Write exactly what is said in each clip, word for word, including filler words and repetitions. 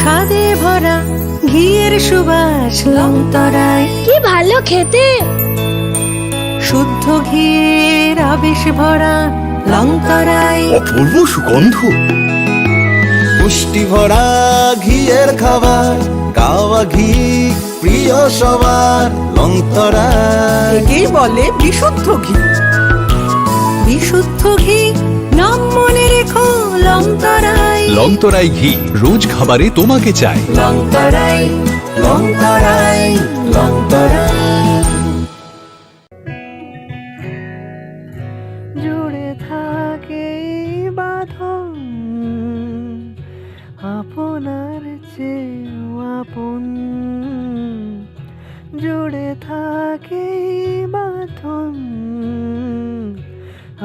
স্বাদে ভরা ঘিয়ের সুবাস লংতরাই। কি ভালো খেতে! শুদ্ধ ঘিয়ের আবেশ ভরা লংতরাই। অপূর্ব সুগন্ধ। পুষ্টি ভরা ঘিয়ের খাবার, কাওয়া ঘি প্রিয় সবার, লংতরাই। একেই বলে বিশুদ্ধ ঘি। বিশুদ্ধ ঘি, নাম মনে রেখো, লংতরাই। লংতরাই ঘি, রোজ খাবারে তোমাকে চাই। লংতরাই, লংতরাই, লংতরাই। জুড়ে থাকে এই বাঁধন, আপনার চেয়েও আপন। জুড়ে থাকে এই বাঁধন,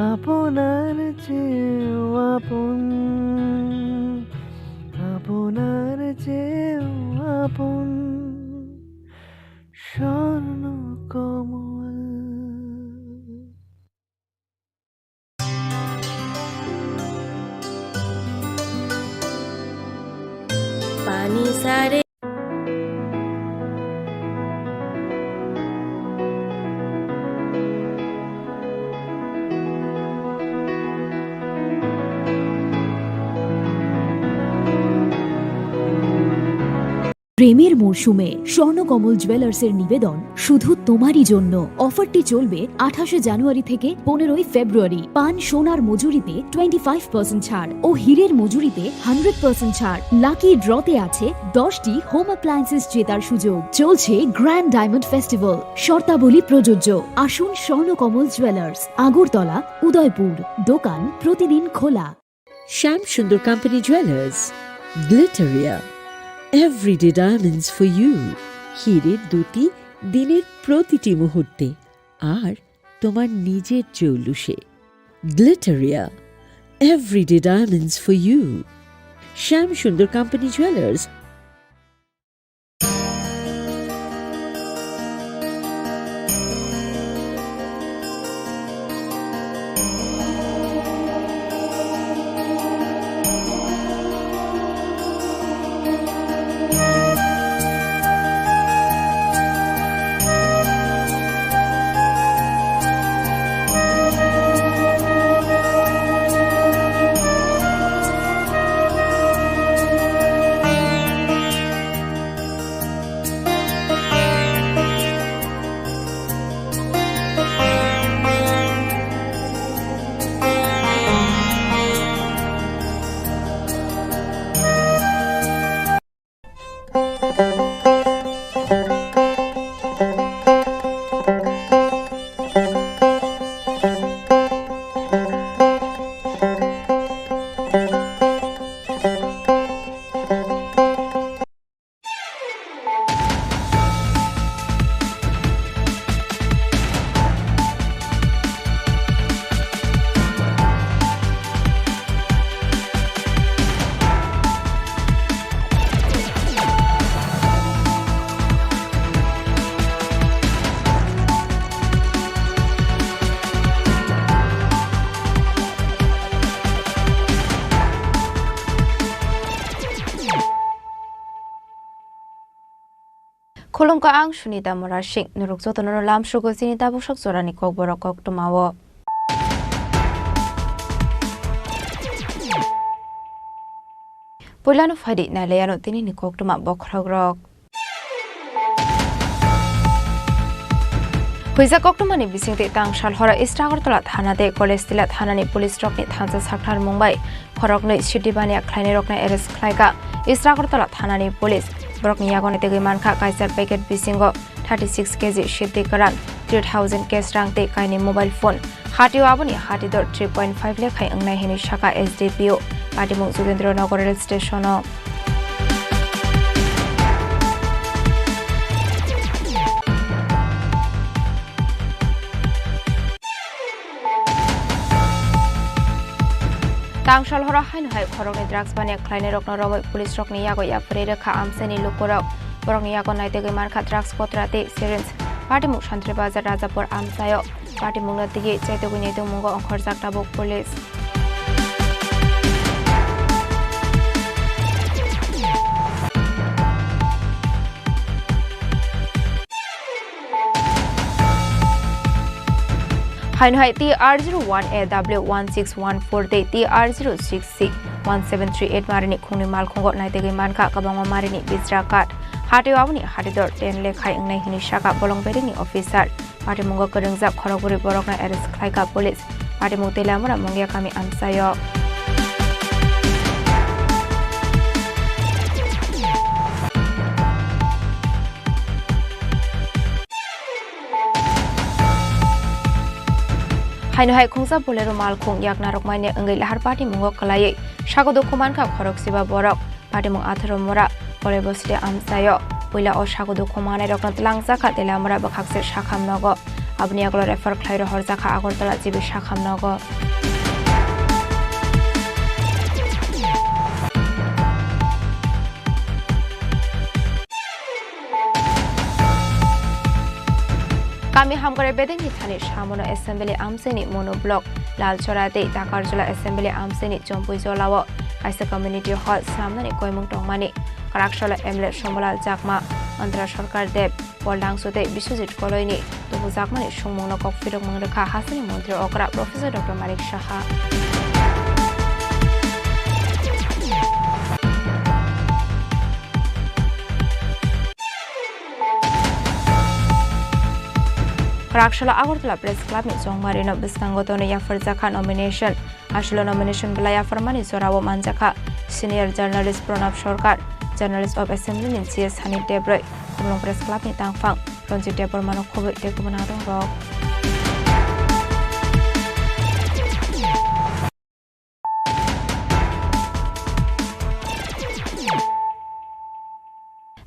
আপনার চেয়েও আপন, আপনার চেয়েও আপন। স্বর্ণ কমল। পানি সারে। প্রেমের মরশুমে স্বর্ণকমল জুয়েলার্সের নিবেদন শুধু তোমারই জন্য। অফারটি চলবে আঠাশে জানুয়ারি থেকে পনেরোই ফেব্রুয়ারি। পান সোনার মজুরিতে টোয়েন্টি ফাইভ পার্সেন্ট ছাড় ও হীরের মজুরিতে হান্ড্রেড পার্সেন্ট ছাড়। লাকি ড্রতে আছে দশটি হোম অ্যাপ্লায়েন্সেস জেতার সুযোগ। চলছে গ্র্যান্ড ডায়মন্ড ফেস্টিভ্যাল। শর্তাবলী প্রযোজ্য। আসুন স্বর্ণকমল জুয়েলার্স, আগরতলা, উদয়পুর। দোকান প্রতিদিন খোলা। Shyam Sundar company jewellers, Glitteria, everyday diamonds for you. হীরের দ্যুতি দিনের প্রতিটি মুহূর্তে, আর তোমার নিজের জৌলুসে। Glitteria, everyday diamonds for you. Shyam Sundar company jewellers. Khulumkha, ang Sunita Murasing. Norok jotono lamsugo chini tabuksak jorani kokborok koktwmao. Puilano phaidi nailaiano tinini koktwma bokhorokrok. Huijak koktwmani bisingtwi tangsalhoro East Agartala thana tei College Tila thanani police rokni thansa sakthar mung bai khoroknwi siddhi baniya khlainairokno arrest khlaikha East Agartala thanani police. Borokni yago naitugwi mankha kaisa packet bisingo thirty six K G siddhi kwran, three thousand cash rang tei kainwi mobile phone. Hatio aboni hatidor three point five lakh hai wngnai hinwi sakha S D P O. Patimung Jogindra Nagar Rail Station o. Tangsalhoro haino hai khoroknwi drugs baniya khlainairokno romwi police rokni yago yapharwi rwkha amchaini lukurok. Borokni yago naitugwi mankha drugs kotra tei syringe. Patimung Santri Bazar Rajapur amchaio. Patimungno tigi chaitugwi naitukmungo ongkhorjak tabuk police. Haino hai T R zero one A W one six one four tei T R zero six C one seven three eight marini khungni malkhungo naitugwi mankha kwbangma marini bijra card. Hatio aboni hatidor ten lekhai wngnai hwnwi sakha bolong beringni officer. Patimungo kwrwngjak khorokbrwi borokno arrest khlaikha police. Patimung Teilamura Mungia kami amchaio. Haino hai khungsa Bolero malkhung yakna rwkmani wngwi lahar patimungo kwlaiwi sago dukhu mankha khoroksiba borok. Patimung Atharomura Kolebosri amchaio puila o sago dukhu manai rokno twlangjakha Teilamura bwkhakse sakham nogo. Aboni yagulo refer khlai rohorjakha Agartala G B sakham nogo. Kami hamkrai bedekni thani samono assembly amchaini Monu block Lalchora tei Takarjula assembly amchaini Chompui Jolao kaisa community hall swnamnani koimung tongmani Kwraksalo M L A Sombolal Chakma, Antara Sarkar Deb, Pol Dangsu tei Biswajit Koloini tubujakmani sungmungno kok phirokmung rwkha hasteni montri okra Professor Doctor Manik Saha. Kwraksalo Agartala Press Club ni chongmarino bwskango tono yapharjakha nomination. Aswkno nomination belai yapharmani jorao manjakha senior journalist Pranab Sarkar, journalist of assembly ni G S Hani Debroi, Khumulwng Press Club ni tangphang Ranjit Debbarma no khobwi tei kubun adongrok.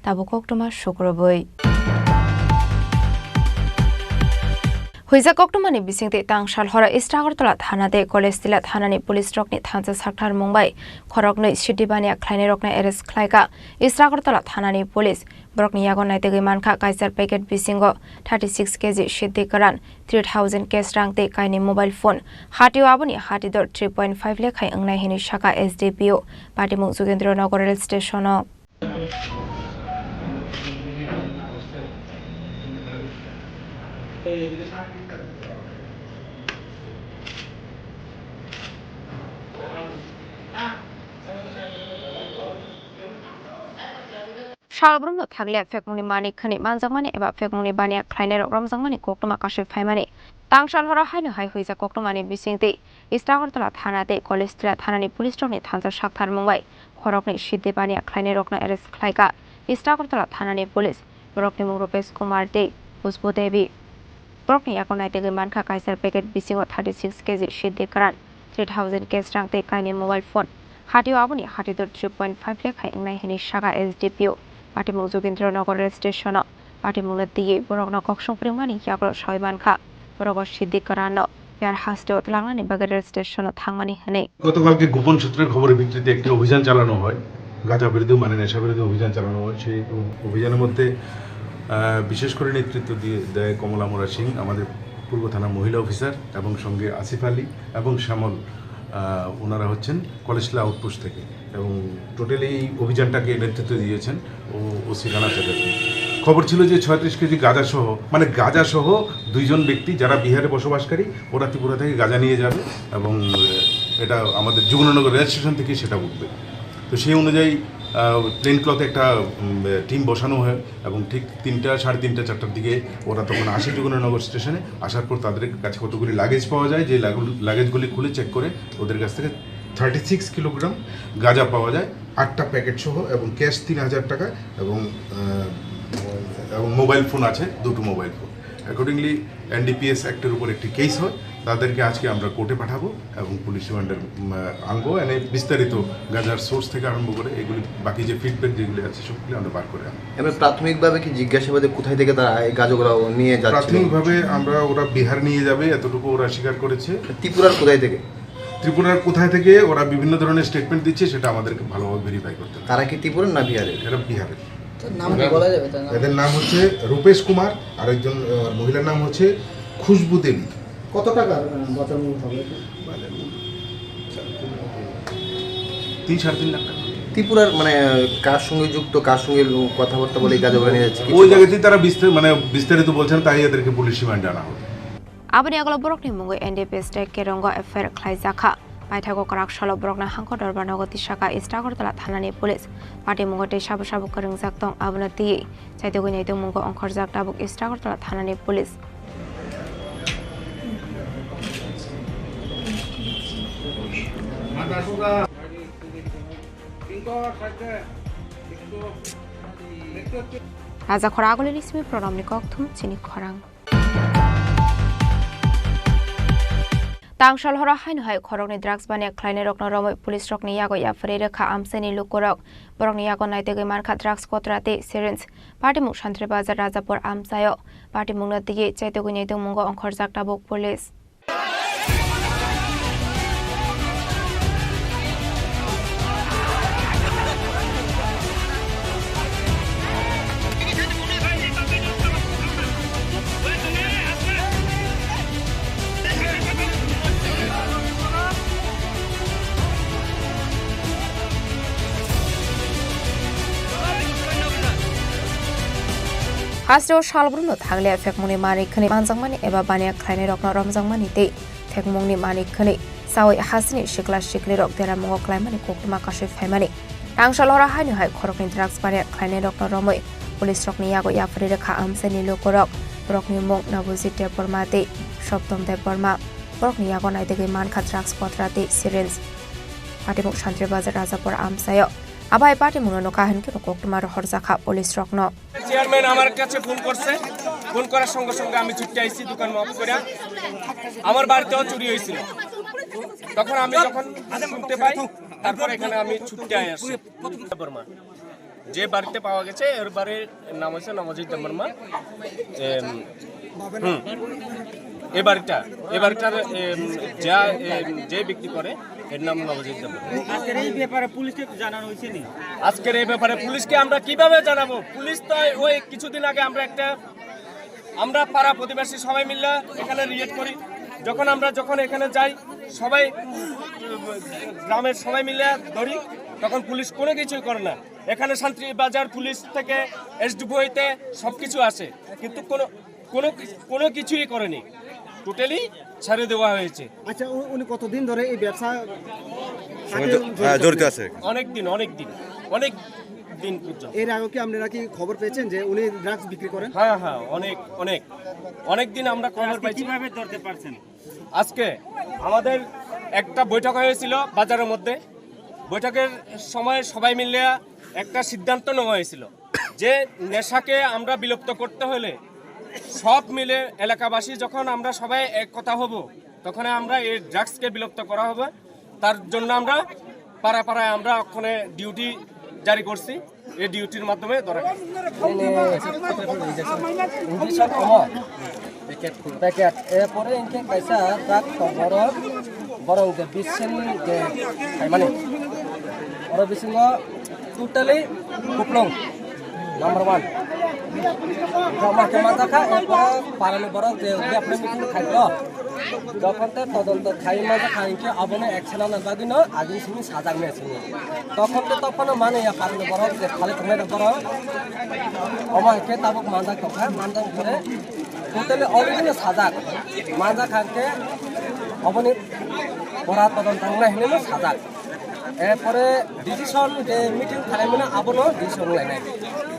Tabuk koktwma sukrubwi. Huijak koktwmani bisingtwi tangsal horo East Agartala thana tei College Tila thanani police rokni thansa sakthar mung bai khoroknwi sidi baniya khlainairokno arrest khlaikha East Agartala thanani police. Borokni yago naitugwi mankha kaisa packet bisingo thirty six K G sidi kwran, three thousand cash rang tei kainwi mobile phone. Hatio aboni hatidor three point five lekhai wngnai hinwi sakha S D P O. Patimung Jogendra Nagar Rail Station o. Salbrumno thakliya phekmungni mani khani manjakmani eba phekmungni baniya khlainairok romjakmani koktwma kasui phaimani. Tangsal horo haino hai huijak koktwmani bisingtwi East Agartala thana tei College Tila thanani police rokni thansa sakthar mung bai khoroknwi sidi baniya khlainairokno arrest khlaikha East Agartala thanani police. Borokni mung Rupesh Kumar tei Khushbu Devi. Borokni yago naitugwi mankha kaisa packet bisingo thirty six K G sidi kwran, three thousand cash rang tei kainwi mobile phone. Hatio aboni hatidor three point five lekhai wngnai hinwi sakha S D P O. Patimung Jogendra Nagar Rail Station o patimungno twiwi borokno koksong phwrwngmani yagulo sawi mankha. Borok o sidi kwranno Bihar hasteo twlangnani bagwi rail station o thangmani hwnwi. গতকালকে গোপন সূত্রের খবরের ভিত্তিতে একটি অভিযান চালানো হয়, গাঁজা বিরোধী, মানে নেশা বিরোধী অভিযান চালানো হয়। সেই অ-, অভিযানের মধ্যে, আহ, বিশেষ করে নেতৃত্ব দিয়ে দেয় কমলামুরা সিং, আমাদের পূর্ব থানা মহিলা অফিসার, এবং সঙ্গে আসিফ আলী এবং শ্যামল, আহ, ওনারা হচ্ছেন কলেজলা আউটপোস্ট থেকে। এবং টোটালি এই অভিযানটাকে নেতৃত্ব দিয়েছেন ও-, ওসি রানা চ্যাটার্জি। খবর ছিল যে ছয়ত্রিশ কেজি গাঁজা সহ, মানে গাঁজা সহ দুইজন ব্যক্তি যারা বিহারে বসবাসকারী, ওরা ত্রিপুরা থেকে গাঁজা নিয়ে যাবে এবং, আহ, এটা আমাদের যমুনানগর রেল স্টেশন থেকে সেটা উঠবে। তো সেই অনুযায়ী, আহ, প্লেন ক্লথে একটা, উম, টিম বসানো হয় এবং ঠিক তিনটা, সাড়ে তিনটা, চারটার দিকে ওরা তখন আসে যমুনানগর স্টেশনে। আসার পর তাদের কাছে কতগুলি লাগেজ পাওয়া যায়, যে লাগু-, লাগেজগুলি খুলে চেক করে ওদের কাছ থেকে থার্টি সিক্স কিলোগ্রাম গাঁজা পাওয়া যায়, আটটা প্যাকেট সহ এবং ক্যাশ তিন হাজার টাকা এবং, আহ, এবং মোবাইল ফোন আছে, দুটো মোবাইল ফোন। অ্যাকর্ডিংলি এনডিপিএস অ্যাক্টের উপর একটি কেস হয়, তাদেরকে আজকে আমরা কোর্টে পাঠাবো এবং পুলিশ রিমান্ডের, উম, আনবো। এনে বিস্তারিত গাঁজার সোর্স থেকে আরম্ভ করে এগুলি বাকি যে ফিডব্যাক যেগুলি আছে সবগুলি আমরা বার করে আনবো। এবার প্রাথমিকভাবে কি জিজ্ঞাসাবাদে কোথায় থেকে তারা এই গাঁজাগুলো নিয়ে যাচ্ছিল? প্রাথমিকভাবে আমরা ওরা বিহার নিয়ে যাবে এতটুকু ওরা স্বীকার করেছে। ত্রিপুরার কোথায় থেকে? ত্রিপুরার কোথায় থেকে ওরা বিভিন্ন ধরনের স্টেটমেন্ট দিচ্ছে, সেটা আমাদেরকে ভালোভাবে ভেরিফাই করতে হবে। তারা কি ত্রিপুরার না বিহারের? এরা বিহারের। তার নাম কি বলা যাবে? তার নাম? এদের নাম হচ্ছে রূপেশ কুমার, আরেকজন, আহ, মহিলার নাম হচ্ছে খুশবু দেবী। কত টাকার, আহ, বাজার মূল্য হবে এটা? তিন, সাড়ে তিন লাখ টাকা। ত্রিপুরার, মানে, আহ, কার সঙ্গে যুক্ত, কার সঙ্গে লো-, কথাবার্তা বলে এই গাঁজাগুলো নিয়ে যাচ্ছে? কিছু ওই বলা জায়গাতেই তারা বিস্তার-, মানে, বিস্তারিত বলছেন, তাই এদেরকে পুলিশ রিমান্ডে আনা হবে। Aboni yagulo borokni mungwi N D P S tei Kerongo F I R khlaijakha. Paithago kwrak salo borokno hangko dorbar nogo tisaka East Agartala thanani police. Patimungo tei sabo sabo kwrwngjak tong, abono twiwi chaitugwi naitugmungo ongkhorjak tabuk East Agartala thanani police. Raja Khora Agulini simi Pranamni kokthum chini khorang. Tangshal horo haino hai khoroknwi drugs baniya khlainairokno romwi police rokni yago yapharwi rwkha amchaini lukurok. Borokni yago naitugwi mankha drugs kotra tei syringe. Patimung Santri Bazar Rajapur amchaio. Patimungno twiwi chaitugwi naitugmungo ongkhorjak tabuk police. Hasteo salbrumno thanglia phekmungni manwi khwnwi manjakmani eba baniya khlainairokno romjakmani tei phekmungni manwi khwnwi chawi hasteni sikla siklirok deramungo klaimani koktwma kasui phaimani. Tangshal horo haino hai khoroknwi drugs baniya khlainairokno romwi police rokni yago yapharwi rwkha amchaini lukurok. Borokni mung Nabujit Debbarma tei Soptom Debbarma. Borokni yago naitugwi mankha drugs kotra tei syringe. Patimung Santri Bazar Rajapur amchaio. Abai patimungno nukha hinkhe koktwma rohorjakha police rokno. Chairman আমার কাছে ফোন করছে, ফোন করার সঙ্গে সঙ্গে আমি ছুটে আইছি দোকান অফ করে। আমার বাড়িতেও চুরি হয়েছিল, তখন আমি যখন শুনতে পাই, তারপর এখানে আমি ছুটে আসি। বর্মা, যে বাড়িতে পাওয়া গেছে, এর বাড়ির নাম হচ্ছে নবজিৎ দেববর্মা। এম, হুম। এ বাড়িটা, এ বাড়িটার, এম, যা, এম, যে বিক্রি করে, এর নাম নবজিৎ দেববর্মা। আজকের এই ব্যাপারে পুলিশকে জানানো হয়েছে নি? আজকের এই ব্যাপারে পুলিশকে আমরা কিভাবে জানাবো? পুলিশ তো ওই কিছুদিন আগে আমরা একটা, আমরা পাড়া প্রতিবেশী সবাই মিলে এখানে রিয়েট করি। যখন আমরা, যখন এখানে যাই, সবাই, উম, গ্রামের সবাই মিলে ধরি, তখন পুলিশ কোনো কিছুই করে না। এখানে শান্তি বাজার পুলিশ থেকে, এসডিপিও হইতে সবকিছু আছে, কিন্তু কোনো, কোনো কি-, কোনো কিছুই করেনি, টোটালি ছেড়ে দেওয়া হয়েছে। আচ্ছা, উ-, উনি কতদিন ধরে এই ব্যবসা সাথে সঙ্গে জ-, জড়িত হ্যাঁ, আছে? জড়িত আছে। অনেক দিন, অনেক দিন, অনেক দিন পর্যন্ত। এর আগে কি আপনারা কি খবর পেয়েছেন যে উনি ড্রাগস বিক্রি করেন? হ্যাঁ, হ্যাঁ, অনেক, অনেক, অনেক দিন আমরা খবর আজকে পাইছি। কিভাবে ধরতে পারছেন? আজকে আমাদের একটা বৈঠক হয়েছিল বাজারের মধ্যে। বৈঠকের সময় সবাই মিলে একটা সিদ্ধান্ত নেওয়া হয়েছিল যে নেশাকে আমরা বিলুপ্ত করতে হলে সব মিলে এলাকাবাসী যখন আমরা সবাই এক কথা হব, তখন আমরা এই ড্রাগসকে বিলুপ্ত করা হবে। তার জন্য আমরা পাড়ায় পাড়ায় আমরা ওখানে ডিউটি জারি করছি। এই ডিউটির মাধ্যমে ধরা খাইছে। Ini injection, injection omo. Packet, packet. Erpore hingke kaisa drug tongo oro, borok je bisin je khaimani. Oro bisingo totally kuplung number one. Joma khe manjakha, erpore parani borok je ude apni meeting khaikho. Jokhon te todonto khai manjakha hingke abono action ana bagwino agini simi sajak me simi. Tokhon te tophano mani ya parni borok je khali tongnai rok borok. Omo hingke tabuk manjak tongkha, manjak pore totally already no sajak. Manjak hingke oboni pora todonto wngnai hinui no sajak. Erpore decision je meeting khalaimani abono decision lainai.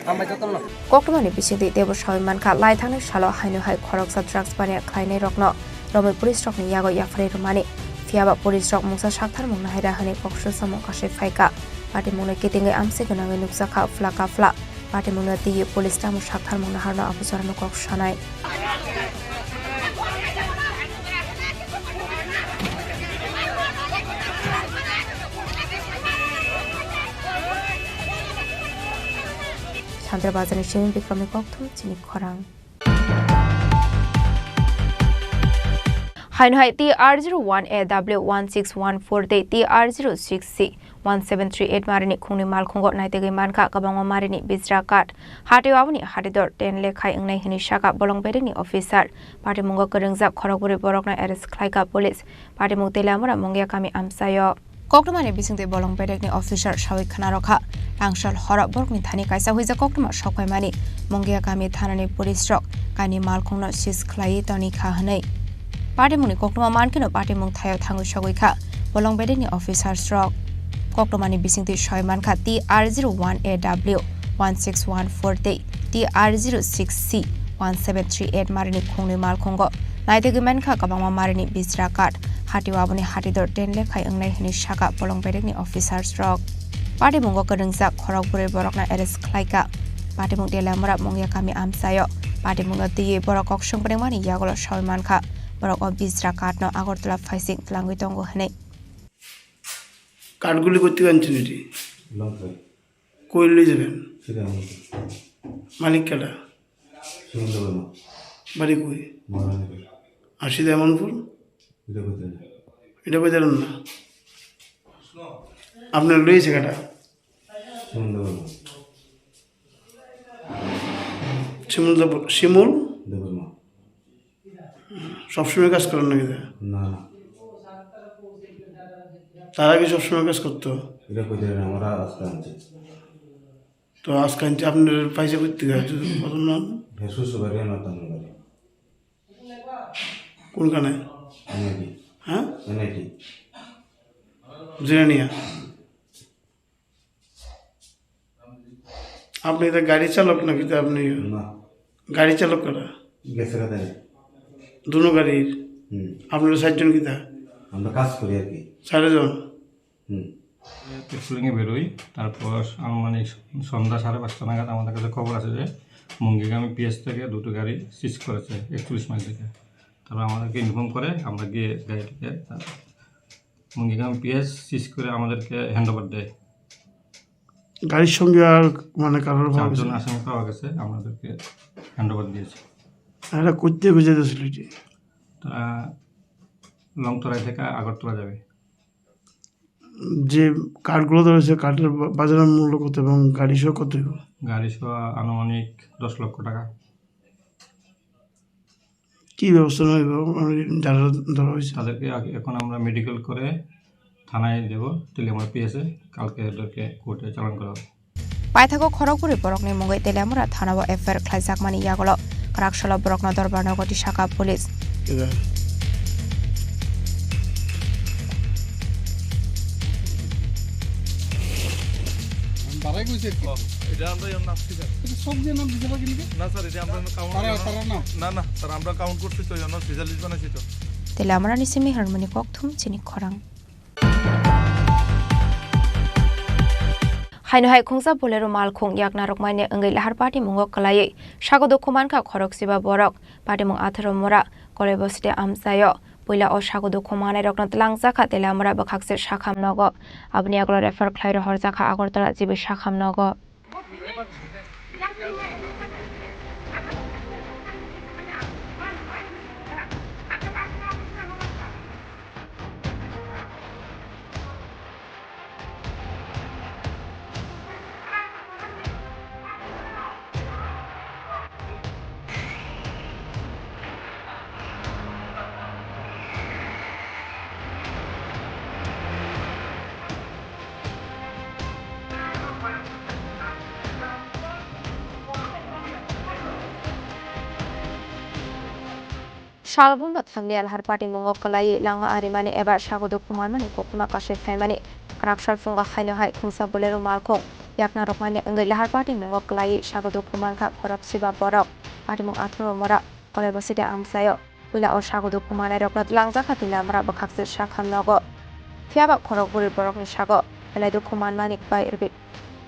Hambai jotono. Koktwmani bisingtwi teibo sawi mankha, lai thangnai salo haino hai khoroksa drugs baniya khlainai rokno romwi police rokni yago yapharwi rwmani. Phiyaba police rok mungsa saktharmung nahaira hwnwi kok swchamung kasui phaikha. Patimungno kitingwi amchai gwnangwi nukjakha phla kaphla. Patimungno twiwi police tamo saktharmung naharno abo jorano kok sanai. Sandra Bazarni simi Bikramni kokthum chini khorang. Haino hai T R zero one A W one six one four tei T R zero six C one seven three eight marini khungni malkhungo naitugwi mankha kwbangma marini bijra card. Hatio aboni hatidor ten lekhai wngnai hwnwi saka bolong bedekni officer. Patimungo kwrwngjak khorokbwrwi borokno arrest khlaikha police. Patimung Teliamura Mungia kami amchaio. Koktwmani bisingtwi bolong bedekni officer sawi khwnarokha. Tangshal horo borokni thani kaisa huijak koktwma sokphaimani Mungia kami thanani police rok kaini malkhungno seize khlaiwi tonikha hwnwi. Patimungni koktwma mankheno patimung thaio thangwi sogwi kha bolong bedekni officers rok. Koktwmani bisingtwi soi mankha T R zero one A W one six one four tei T R zero six C one seven three eight marini khungnwi malkhungo. Naitugwi mankha kwbangma marini bisra card. Hatio aboni hatidor ten lekhai wngnai hwnwi sakha bolong bedekni officers rok. Patimungo kwrwngjak khorok bwrwi borokno arrest khlaikha. Patimung Teliamura Mungia kami amchaio. Patimungo twiwi borok kok swng pwnangmani yagulo sawi mankha. Borok o bisra card no Agartala phaising tlangwi tongo hwnwi. Card guli kottwi anchini di. Longthai. Koi loi jaben? Sida Agartala. Malik kada? Sumundra Barma. Bari koi? Maharani. Ar sida Amanpur? Ida Baidar. Ida Baidar na? Apni loi se kada? Sumundra Barma. Simul Debor-, Simul? Debbarma. সবসময় কাজ করেন নাকি? না, না। তার আগে সবসময় কাজ করতো? এটা কই জানি না, আমরা আজকে আনছি। তো আজকে আনছি, আপনার পয়সা করতে গেছে, কত নাম? হে, শ্বশুর বাড়ি, আমার তামিল বাড়ি। কোনখানে? এনআইটি। হ্যাঁ? এনআইটি। জিরানিয়া। আপনি তো গাড়ি চালক নাকি তো আপনি? না। গাড়ি চালক কারা? গেছে কোথায়? দুনো গাড়ির? হুম। আপনারা চারজন কিতা? আমরা কাজ করি আর কি। চারজন? হুম। পেট্রোলিংয়ে বেরোই, তারপর আনুমানিক সন্ধ্যা সাড়ে পাঁচটা নাগাদ আমাদের কাছে খবর আসে যে মুঙ্গিগামী পিএস থেকে দুটো গাড়ি সিজ করেছে একচল্লিশ মাইল থেকে। তারপর আমাদেরকে ইনফর্ম করে আমরা গিয়ে গাড়িটাকে মুঙ্গিগামী পিএস সিজ করে আমাদেরকে হ্যান্ড ওভার দেয়। গাড়ির সঙ্গে আর মানে কারোর পাওয়া গেছে? চারজন আসামি পাওয়া গেছে, আমাদেরকে হ্যান্ড ওভার দিয়েছে। এরা কোথা থেকে যেতে ছিল এটি? তারা লংতরাই থেকে আগরতলা যাবে। যে কাঠগুলো ধরেছে, কাঠের বা-, বাজারের মূল্য কত এবং গাড়ি সহ কত হইব? গাড়ি সহ আনুমানিক দশ লক্ষ টাকা। কি ব্যবস্থা নেওয়া হইব, মানে, যারা ধরা হয়েছে? তাদেরকে আগে, এখন আমরা মেডিকেল করে থানায় দেব, তেলিয়ামুড়া পিএসএ, কালকে ওদেরকে কোর্টে চালান করা হবে। Paithago khorokbwrwi borokni mungwi Teliamura thanao F I R khlaijakmani yagulo kwraksalo borokno dorbar nogo tisakha police. বাড়াই কইছে একটু। ও, এটা আমরা ইয়ার নাম ঠিক আছে। এটা সব দিয়ে নাম দিতে পারি না? না স্যার, এটা আমরা কাউন্ট তারা, তারা না? না, না, স্যার, আমরা কাউন্ট করছি তো, ইয়ার নাম ছেচল্লিশ বানাইছি তো। Teliamurani simi hwnmani kokthum chini khorang. Haino hai khungsa Bolero malkhung yakna rwkmani wngwi lahar patimungo kwlaiwi sago dukhu mankha khorok siba borok. Patimung atharo mora Kolai bosite amchaio. Puila o sago dukhu manai rokno tlangjak kha Teliamura bwkhakse sakham nogo. Aboni yagulo refer khlai rohorjak kha Agartala G B sakham nogo. Salbumno thangni Elhar patimungo kwlaiwi lama arimani eba sago dukhu manmani koktwma kasui phaimani kwraksal phungo haino hai khungsa Bolero malkhung yakna rwkmani wngwi Lahar patimungo kwlaiwi sago dukhu mankha khorok siba borok. Patimung atharo mora Kolai bosite amchaio. Puila o sago dukhu manai rokno tlangjak kha Teliamura bwkhakse sakham nogo. Phiyaba khorok bwrwi borokni sago belai dukhu manmani bai rwgwi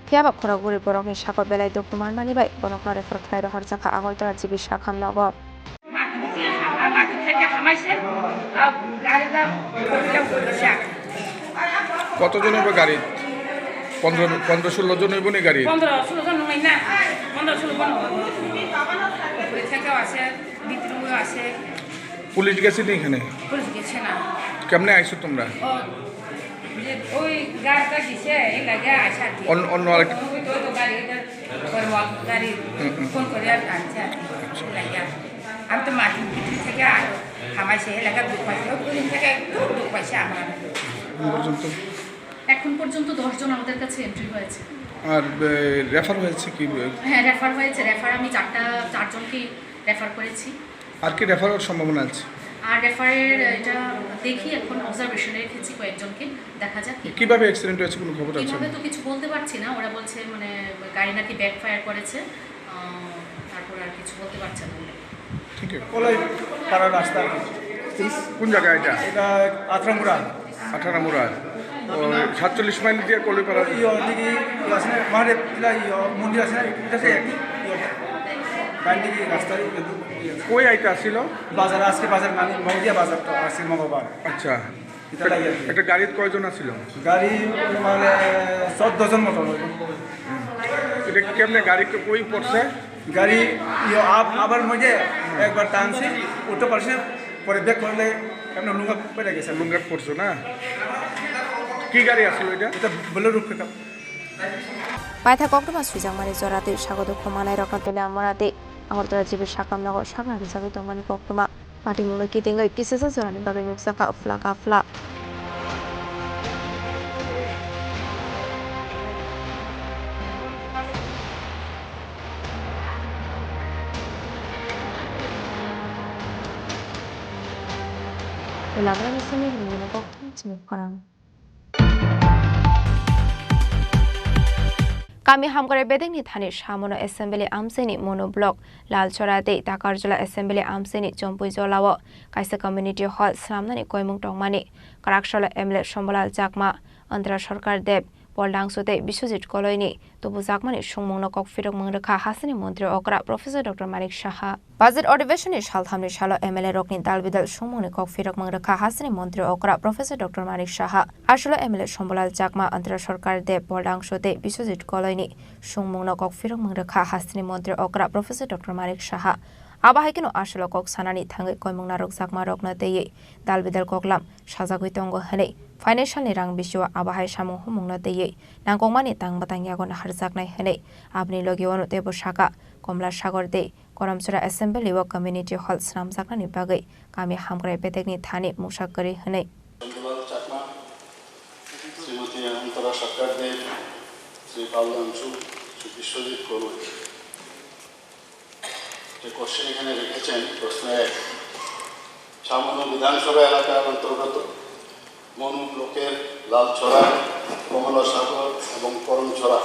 Phiyaba khorok bwrwi borokni sago belai dukhu manmani bai borokno refer khlai rohorjak kha Agartala G B sakham nogo. কতজন হবে গাড়ি? পনেরো, পনেরো ষোলো জন হইব নি গাড়ি? পনেরো ষোলো জন নয় না, পনেরো ষোলো জন হবে। উপরে থেকেও আছে, ভিতরেও আছে। পুলিশ গেছে নি এখানে? পুলিশ গেছে না। কেমনে আইছো তোমরা? ও, যে ওই গাড়িটা দিছে, এই লাগে আসে আর কি। অন্য, অন্য আরেক ওই তো, ওই তো গাড়ি, ওদের ওর ওয়াক গাড়ি হুম, হুম। ফোন করে আর আনছে আর কি। আচ্ছা। এই লাগে আর কি। আমি তো মাটির ভিতর থেকে আর হামাইছে, এই লাগে দুঃখ পাইছে। ওই দিন থেকে একটু দুঃখ পাইছে আমরা। এখন পর্যন্ত? এখন পর্যন্ত দশ জন আমাদের কাছে এন্ট্রি হয়েছে। আর, এ, রেফার হয়েছে কি? হ্যাঁ, রেফার হয়েছে। রেফার আমি চারটা, চারজনকে রেফার করেছি। আর কি রেফার হওয়ার সম্ভাবনা আছে? আর রেফারের এটা দেখি, এখন অবজারভেশনে রেখেছি কয়েকজনকে, দেখা যাক কি কিভাবে অ্যাক্সিডেন্ট হয়েছে, কোনো খবর আছে? কিভাবে তো কিছু বলতে পারছি না। ওরা বলছে মানে গাড়ি নাকি ব্যাকফায়ার করেছে, আহ, তারপর আর কিছু বলতে পারছে না। ঠিক আছে। কলাই পাড়া রাস্তা। কোন জায়গা এটা? এটা আঠারোমুড়া। আঠারোমুড়া। ও, সাতচল্লিশ মাইল দিয়ে কলাইপাড়া। ইয়ো দিকে ইয়ো আছে না, মহাদেব কিলা ইয়ো মন্দির আছে না, এটা সে একই ইয়ো। ডান দিকে রাস্তা ইয়ো, ইয়ো। কই আইতা ছিল? বাজার, আজকে বাজার মানে মগদিয়া বাজার তো আজকে মঙ্গলবার। আচ্ছা। এটা লাগে আর কি। একটা গাড়িত কয়জন আছিল? গাড়ি মানে চোদ্দ জন মতো হবে। এটা কেমনে গাড়ি কই পড়ছে? গাড়ি ইয়ো আপ-, আবার মধ্যে একবার টানছি, উঠতে পারছি না, পরে ব্রেক করলে এমনি লুঙ্গা পড়ে গেছে। লুঙ্গা পড়ছো না? কি গাড়ি আছিল এটা? এটা Bolero pickup. Paitha koktwma swijak mani jora tei sago dukhu manai rokno tele amora tei Agartala G B sakam nogo sakna rijagwi tongmani koktwma. Patimungno kitingwi kisisa jorani bagwi nukjakha phla ka phla. Elaborate simi hwnwi nukgo chini khorang. Kami Hamkrai bedekni thani Samono Assembly amchaini Monu Block, Lalchora tei Takarjala Assembly amchaini Chompuijolao kaisa community hall swnamnani koimung tongmani kwraksalo M L A Sombolal Chakma, Antara Sarkar Deb, Pol Dangsu tei Biswajit Koloini tubujakmani sungmungno kok phirokmung rwkha hasteni montri okra Professor Doctor Manik Saha. Budget adhibeshonni salthamni salo M L A rokni dal bidal sungmungni kok phirokmung rwkha hasteni montri okra Professor Doctor Manik Saha. Aswlo M L A Sombolal Chakma, Antara Sarkar Deb, Pol Dangsu tei Biswajit Koloini sungmungno kok phirokmung rwkha hasteni montri okra Professor Doctor Manik Saha. Abo hai kheno aswlo kok sanani thangwi koimung narwkjakma rokno twiwi dal bidal koklam sajagwi tongo hwnwi, financial ni rang bisio abo hai samung humungno twiwi nangkukmani tang bwtang yago naharjaknai hwnwi aboni logi uano teibo saka. Komla Sagor tei Koramchura Assembly o community hall swnamjaknani bagwi kami hamkrai bedekni thani mungsa kwrwi hwnwi. Chakma, Shrimati Antara Sarkar Deb, Shri Pal Langchu, Shri Biswajit Kalai. যে question এখানে রেখেছেন, প্রশ্ন এক, ছামনু বিধানসভা এলাকার অন্তর্গত মনু ব্লকের লালছড়া, কমলাসাগর এবং করমছড়া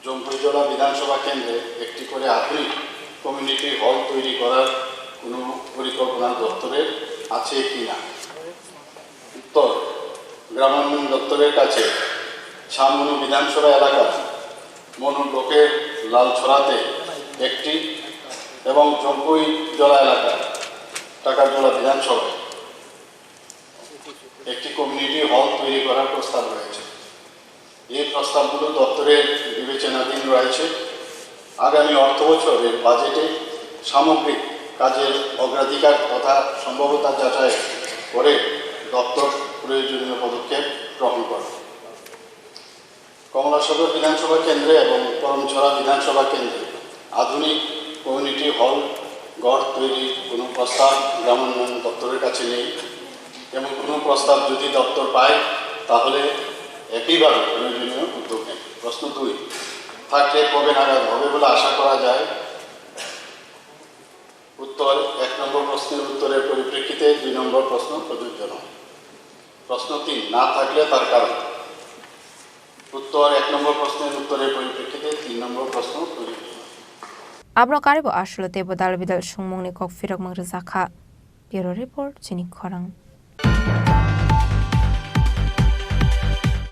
জম্পুইজলা বিধানসভা কেন্দ্রে একটি করে আধুনিক কমিউনিটি হল তৈরি করার কোনো পরিকল্পনা দপ্তরের আছে কি না? উত্তর, গ্রামোন্নয়ন দপ্তরের কাছে ছামনু বিধানসভা এলাকার মনু ব্লকের লালছড়াতে একটি এবং জম্পুইজলা এলাকার টাকারজলা বিধানসভায় একটি কমিউনিটি হল তৈরি করার প্রস্তাব রয়েছে। এই প্রস্তাবগুলো দপ্তরের বিবেচনাধীন রয়েছে। আগামী অর্থ বছরের বাজেটে সামগ্রিক কাজের অগ্রাধিকার তথা সম্ভাব্যতা যাচাই করে দপ্তর প্রয়োজনীয় পদক্ষেপ গ্রহণ করবে। কমলা সদর বিধানসভা কেন্দ্রে এবং করমছড়া বিধানসভা কেন্দ্রে আধুনিক কমিউনিটি হল গড় তৈরির কোনো প্রস্তাব গ্রামোন্নয়ন দপ্তরের কাছে নেই। এমন কোনো প্রস্তাব যদি দপ্তর পায়, তাহলে একইভাবে প্রয়োজনীয় উদ্যোগ নেবে। প্রশ্ন দুই, থাকলে কবে নাগাদ হবে বলে আশা করা যায়? উত্তর, এক নম্বর প্রশ্নের উত্তরের পরিপ্রেক্ষিতে দুই নম্বর প্রশ্ন প্রযোজ্য নয়। প্রশ্ন তিন, না থাকলে তার কারণ। উত্তর, এক নম্বর প্রশ্নের উত্তরের পরিপ্রেক্ষিতে তিন নম্বর প্রশ্ন প্রযোজ্য নয়। Abro karibo aswlo teibo dal bidal sungmungni kok phirokmung rwjakha. Bureau Report, chini khorang.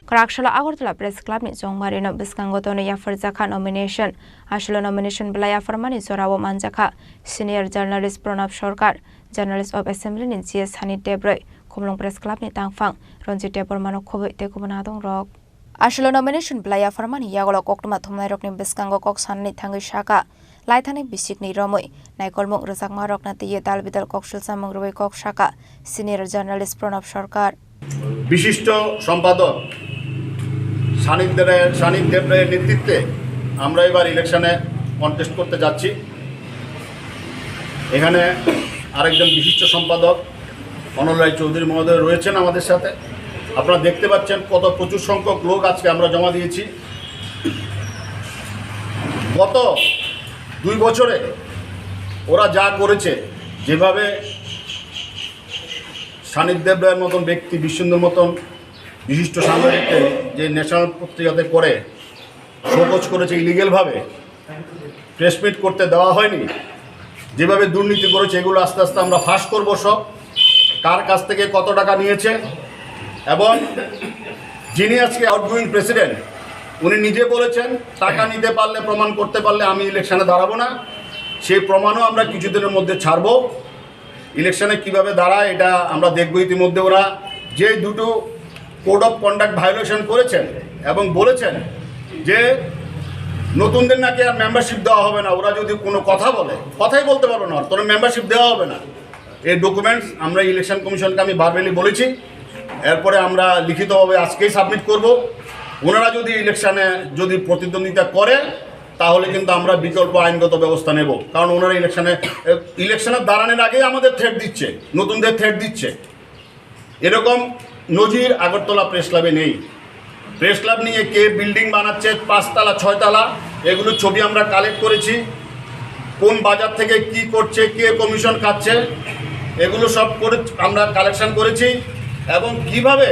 Kwraksalo Agartala Press Club ni chongmarino bwskango tono yapharjakha nomination. Aswlo nomination belai yapharmani jorao manjakha Senior Journalist Pranab Sarkar, Journalist of Assembly ni G S Hani Debroi, Khumulwng Press Club ni tangphang Ranjit Debbarma no khobwi tei kubun adong rok. Aswlo nomination belai yapharmani yagulo koktwma thumnairokni bwskango kok sanani thangwi saka, laithani bisikni romwi naikolmung rwjakmarokno twiwi dal bidal kok swlchamung rwui kok saka senior journalist Pranab Sarkar. বিশিষ্ট সম্পাদক সানিক দেব রায়ের, সানিক দেব রায়ের নেতৃত্বে আমরা এবার ইলেকশনে কন্টেস্ট করতে যাচ্ছি। এখানে আরেকজন বিশিষ্ট সম্পাদক অনল রায় চৌধুরী মহোদয় রয়েছেন আমাদের সাথে। আপনারা দেখতে পাচ্ছেন কত প্রচুর সংখ্যক লোক আজকে আমরা জমা দিয়েছি। গত দুই বছরে ওরা যা করেছে, যেভাবে সানিধ্য দেব রায়ের মতন ব্যক্তি, বিশ্বন্দুর মতন বিশিষ্ট সাংবাদিককে যে ন্যাশনাল পত্রিকাতে করে শোকজ করেছে ইলিগ্যালভাবে, প্রেস মিট করতে দেওয়া হয়নি, যেভাবে দুর্নীতি করেছে, এগুলো আস্তে আস্তে আমরা ফাঁস করব সব, কার কাছ থেকে কত টাকা নিয়েছে। এবং যিনি আজকে আউটগোয়িং প্রেসিডেন্ট, উনি নিজে বলেছেন, টাকা নিতে পারলে, প্রমাণ করতে পারলে আমি ইলেকশনে দাঁড়াবো না। সেই প্রমাণও আমরা কিছুদিনের মধ্যে ছাড়বো। ইলেকশনে কিভাবে দাঁড়ায়, এটা আমরা দেখব। ইতিমধ্যে ওরা যে দুটো কোড অফ কন্ডাক্ট ভায়োলেশন করেছেন এবং বলেছেন যে নতুনদের নাকি আর মেম্বারশিপ দেওয়া হবে না, ওরা যদি কোনো কথা বলে, কথাই বলতে পারবে না, তোর মেম্বারশিপ দেওয়া হবে না। এই ডকুমেন্টস আমরা ইলেকশন কমিশনকে আমি ভার্বালি বলেছি, এরপরে আমরা লিখিতভাবে আজকেই সাবমিট করব। ওনারা যদি ইলেকশনে যদি প্রতিদ্বন্দ্বিতা করে, তাহলে কিন্তু আমরা বিকল্প আইনগত ব্যবস্থা নেব, কারণ ওনারা ইলেকশনে, ইলেকশনে দাঁড়ানোর আগেই আমাদের থ্রেট দিচ্ছে, নতুনদের থ্রেট দিচ্ছে। এরকম নজির আগরতলা প্রেস ক্লাবে নেই। প্রেস ক্লাব নিয়ে কে বিল্ডিং বানাচ্ছে, পাঁচতলা, ছয়তলা, এগুলো ছবি আমরা কালেক্ট করেছি। কোন বাজার থেকে কি করছে, কে কমিশন খাচ্ছে, এগুলো সব করে আমরা কালেকশন করেছি। এবং কিভাবে,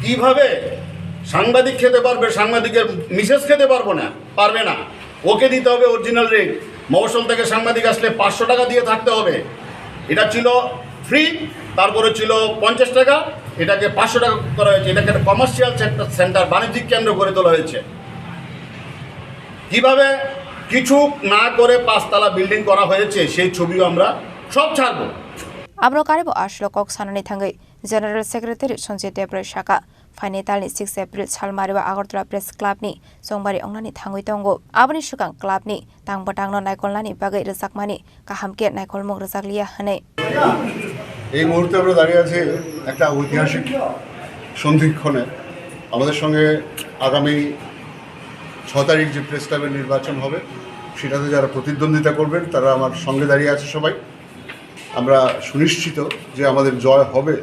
কিভাবে সাংবাদিক খেতে পারবে, সাংবাদিকের মিসেস খেতে পারবো না, পারবে না, ওকে দিতে হবে অরিজিনাল রেট। মফস্বল থেকে সাংবাদিক আসলে পাঁচশো টাকা দিয়ে থাকতে হবে। এটা ছিল ফ্রি, তারপরে ছিল পঞ্চাশ টাকা, এটাকে পাঁচশো টাকা করা হয়েছে। এটাকে একটা কমার্শিয়াল সেক্টর, সেন্টার, বাণিজ্যিক কেন্দ্র গড়ে তোলা হয়েছে। কিভাবে কিছু না করে পাঁচতলা বিল্ডিং করা হয়েছে, সেই ছবিও আমরা সব ছাড়বো। Abro karibo aslo kok sanani thangwi General Secretary Sanjay Debrai saka, phaini talni six April salmari o Agartala Press Club ni chongbari wngnani thangwi tongo. Aboni swkang club ni tang bwtangno naikolnani bagwi rwjakmani kaham khe naikolmung rwjakliya hwnwi. এই মুহূর্তে আমরা দাঁড়িয়ে আছি একটা ঐতিহাসিক সন্ধিক্ষণে। আমাদের সঙ্গে আগামী ছ তারিখ যে প্রেস ক্লাবের নির্বাচন হবে, সেটাতে যারা প্রতিদ্বন্দ্বিতা করবেন, তারা আমার সঙ্গে দাঁড়িয়ে আছে সবাই। আমরা সুনিশ্চিত যে আমাদের জয় হবে,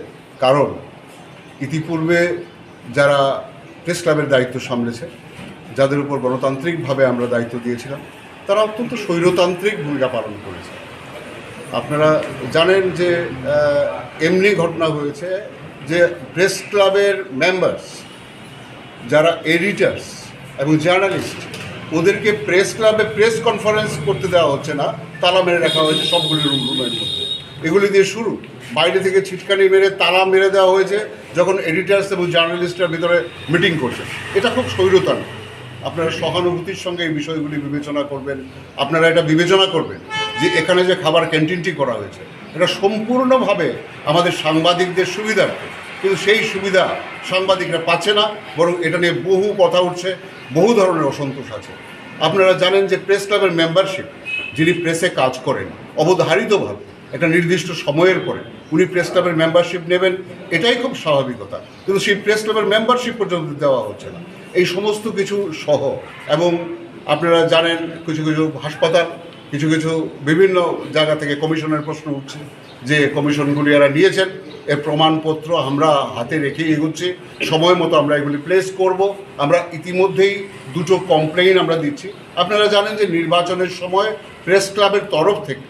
কারণ ইতিপূর্বে যারা প্রেস ক্লাবের দায়িত্ব সামলেছে, যাদের উপর গণতান্ত্রিকভাবে আমরা দায়িত্ব দিয়েছিলাম, তারা অত্যন্ত স্বৈরতান্ত্রিক ভূমিকা পালন করেছে। আপনারা জানেন যে, আহ, এমনি ঘটনা হয়েছে যে প্রেস ক্লাবের মেম্বার্স, যারা এডিটার্স এবং জার্নালিস্ট, ওদেরকে প্রেস ক্লাবে প্রেস কনফারেন্স করতে দেওয়া হচ্ছে না, তালা মেরে রাখা হয়েছে সবগুলি রুম রুমের মধ্যে। এগুলি দিয়ে শুরু, বাইরে থেকে ছিটকানি মেরে তালা মেরে দেওয়া হয়েছে যখন এডিটার্স এবং জার্নালিস্টরা ভিতরে মিটিং করছে। এটা খুব স্বৈরতন্ত্র। আপনারা সহানুভূতির সঙ্গে এই বিষয়গুলি বিবেচনা করবেন। আপনারা এটা বিবেচনা করবেন যে এখানে যে খাবার ক্যান্টিনটি করা হয়েছে, এটা সম্পূর্ণভাবে আমাদের সাংবাদিকদের সুবিধার্থে, কিন্তু সেই সুবিধা সাংবাদিকরা পাচ্ছে না, বরং এটা নিয়ে বহু কথা উঠছে, বহু ধরনের অসন্তোষ আছে। আপনারা জানেন যে প্রেস ক্লাবের মেম্বারশিপ, যিনি প্রেসে কাজ করেন, অবধারিতভাবে একটা নির্দিষ্ট সময়ের পরে উনি প্রেস ক্লাবের মেম্বারশিপ নেবেন, এটাই খুব স্বাভাবিকতা। কিন্তু সেই প্রেস ক্লাবের মেম্বারশিপ পর্যন্ত দেওয়া হচ্ছে না। এই সমস্ত কিছু সহ, এবং আপনারা জানেন, কিছু কিছু হাসপাতাল, কিছু কিছু বিভিন্ন জায়গা থেকে কমিশনের প্রশ্ন উঠছে, যে কমিশনগুলি এরা নিয়েছেন, এর প্রমাণপত্র আমরা হাতে রেখে এগোচ্ছি। সময় মতো আমরা এগুলি প্লেস করব। আমরা ইতিমধ্যেই দুটো কমপ্লেইন আমরা দিচ্ছি। আপনারা জানেন যে নির্বাচনের সময় প্রেস ক্লাবের তরফ থেকে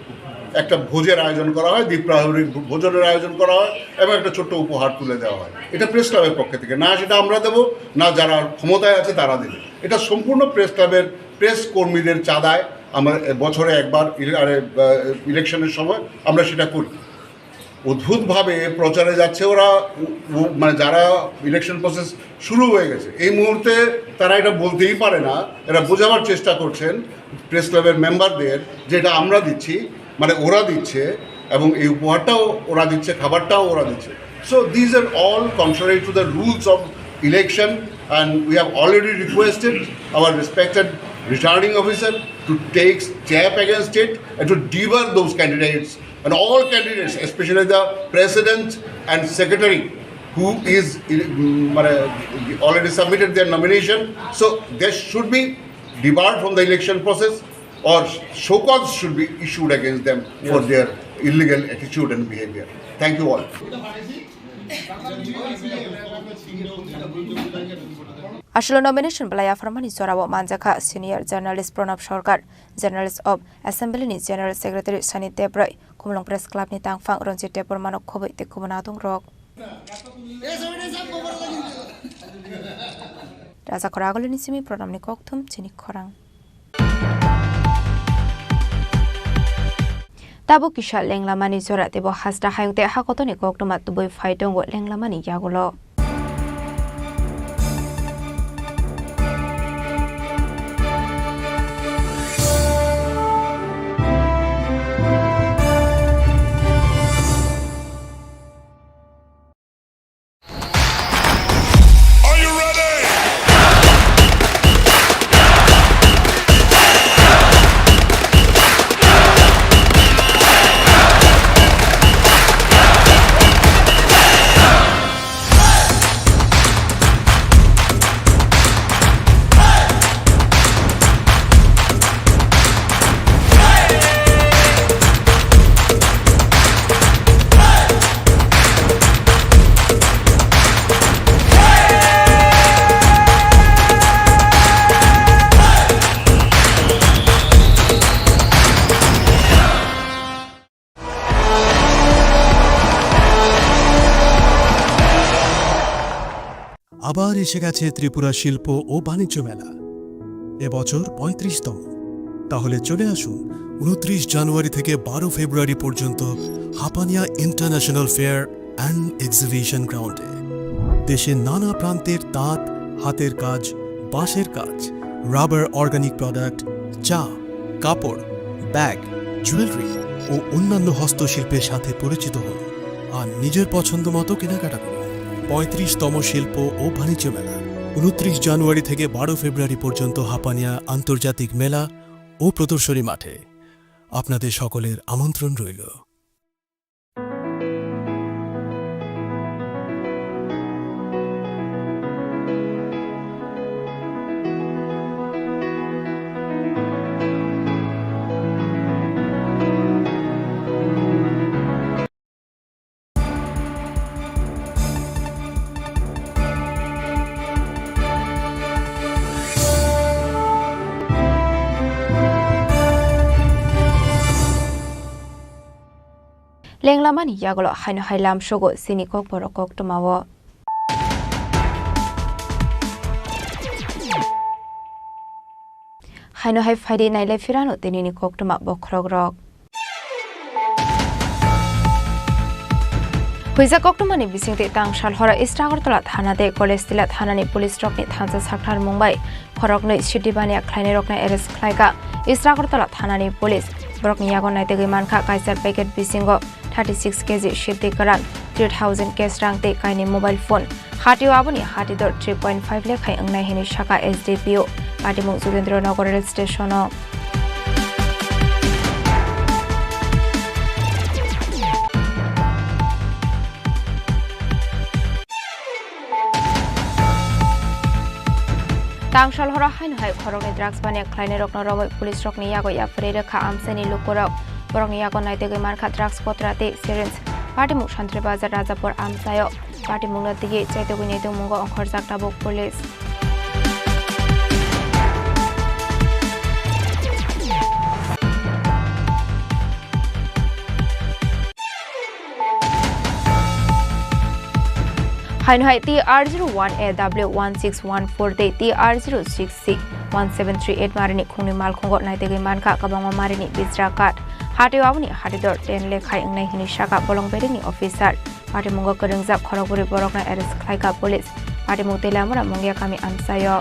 একটা ভোজের আয়োজন করা হয়, দ্বিপ্রাহরিক ভো-, ভোজনের আয়োজন করা হয় এবং একটা ছোট্ট উপহার তুলে দেওয়া হয়। এটা প্রেস ক্লাবের পক্ষ থেকে, না সেটা আমরা দেবো, না যারা ক্ষমতায় আছে তারা দেবে। এটা সম্পূর্ণ প্রেস ক্লাবের প্রেস কর্মীদের চাঁদায় আমরা বছরে একবার ইলে-, আরে, আহ, ইলেকশনের সময় আমরা সেটা করি। অদ্ভুতভাবে প্রচারে যাচ্ছে ওরা, উ-, উ-, মানে যারা ইলেকশন প্রসেস শুরু হয়ে গেছে, এই মুহূর্তে তারা এটা বলতেই পারে না, এরা বোঝাবার চেষ্টা করছেন প্রেস ক্লাবের মেম্বারদের যে এটা আমরা দিচ্ছি, মানে ওরা দিচ্ছে, এবং এই উপহারটাও ওরা দিচ্ছে, খাবারটাও ওরা দিচ্ছে। So these are all contrary to the rules of election, and we have already requested our respected returning officer to take step against it and to debar those candidates and all candidates, especially the president and secretary who is, mm, মানে, already submitted their nomination. So they should be debarred from the election process or show cause should be issued against them for their illegal attitude and behavior. Thank you all. Aswk nomination belai yapharmani jorao manjakha Senior Journalist Pranab Sarkar, Journalist of Assembly ni General Secretary Sani Tebroi, Khumulwng Press Club ni tangphang Ranjit Debbarmano khoboi tei kubun adongrok. Raja Khoragulini simi Pranabni kokthum chini khorang. Tabuk kisa lenglamani jora teibo hasta hayung tei hakotoni koktwma tubui phai tongo lenglamani yagulo. আবার এসে গেছে ত্রিপুরা শিল্প ও বাণিজ্য মেলা, এবছর পঁয়ত্রিশতম। তাহলে চলে আসুন উনত্রিশ জানুয়ারি থেকে বারো ফেব্রুয়ারি পর্যন্ত Hapania international fair and exhibition গ্রাউন্ডে। দেশের নানা প্রান্তের তাঁত, হাতের কাজ, বাঁশের কাজ, রাবার, অর্গানিক প্রোডাক্ট, চা, কাপড়, ব্যাগ, জুয়েলারি ও অন্যান্য হস্তশিল্পের সাথে পরিচিত হন আর নিজের পছন্দ মতো কেনাকাটা করুন। পঁয়ত্রিশতম শিল্প ও বাণিজ্য মেলা, উনত্রিশ জানুয়ারি থেকে বারো ফেব্রুয়ারি পর্যন্ত হাপানিয়া আন্তর্জাতিক মেলা ও প্রদর্শনী মাঠে। আপনাদের সকলের আমন্ত্রণ রইল। Lenglamani yagulo haino hai lamsogo chini kokborok koktwmao. Haino hai phaidi nailai phirano tinini koktwma bokhorokrok. Huijak koktwmani bisingtwi tangsal horo East Agartala thana tei College Tila thanani police rokni thansa sakthar mung bai khoroknwi sidi baniya khlainairokno arrest khlaikha East Agartala thanani police. Borokni yago naitugwi mankha kaisa packet bisingo thirty six K G sidi kwran, three thousand cash rang tei kainwi mobile phone. Hatio aboni hatidor three point five lakh hai wngnai hinwi sakha S D P O. Patimung Jogindra Nagar Rail Station o. Tangsal horo haino hai khoroknwi drugs baniya khlainairokno romwi police rokni yago yapharwi rwkha amchaini lukurok. Borokni yago naitugwi mankha drugs kotra tei syringe. Patimung Santri Bazar Rajapur amchaio. Patimungno twiwi chaitugwi naitungmungo ongkhorjak tabuk police. Haino hai T R zero one A W one six one four tei T R zero six C one seven three eight marini khungni malkhungo naitugwi mankha kwbangma marini bijra card. Hatio aboni hatidor ten lakh hai wngnai hinwi sakha bolong beringni officer. Patimungo kwrwngjak khorokbrwi borokno arrest khlaikha police. Patimung Teilamura Mungia kami amchaio.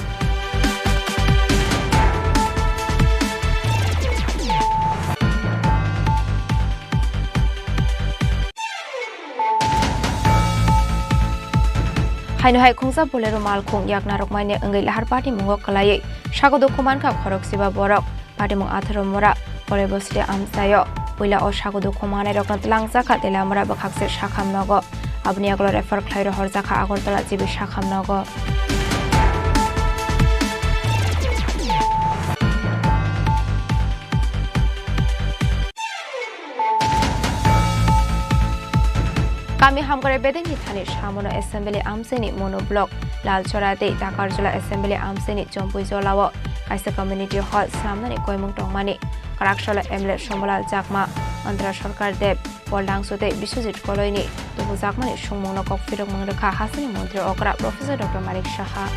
Haino hai khungsa Bolero malkhung yakna rwkmani wngwi lahar patimungo kwlaiwi sago dukhu mankha khoroksiba borok. Patimung atharo mura Kolebosri amchaio. Puila o sago dukhu manai rokno twlangjakha Teilamura bwkhakse sakham nogo. Aboni yagulo refer khlai rohorjakha Agartala G B sakham nogo. Kami hamkrai bedekni thani Samono Assembly amchaini Monu Block, Lalchora tei Takarjula Assembly amchaini Chompui Jolao kaisa community hall swnamnani koimung tongmani kwraksalo M L A Sombolal Chakma, Antara Sarkar Deb, Paul Dangsu tei Biswajit Koloini tubujakmani sungmungno kok phirokmung rwkha hasteni montri okra Professor Doctor Manik Saha.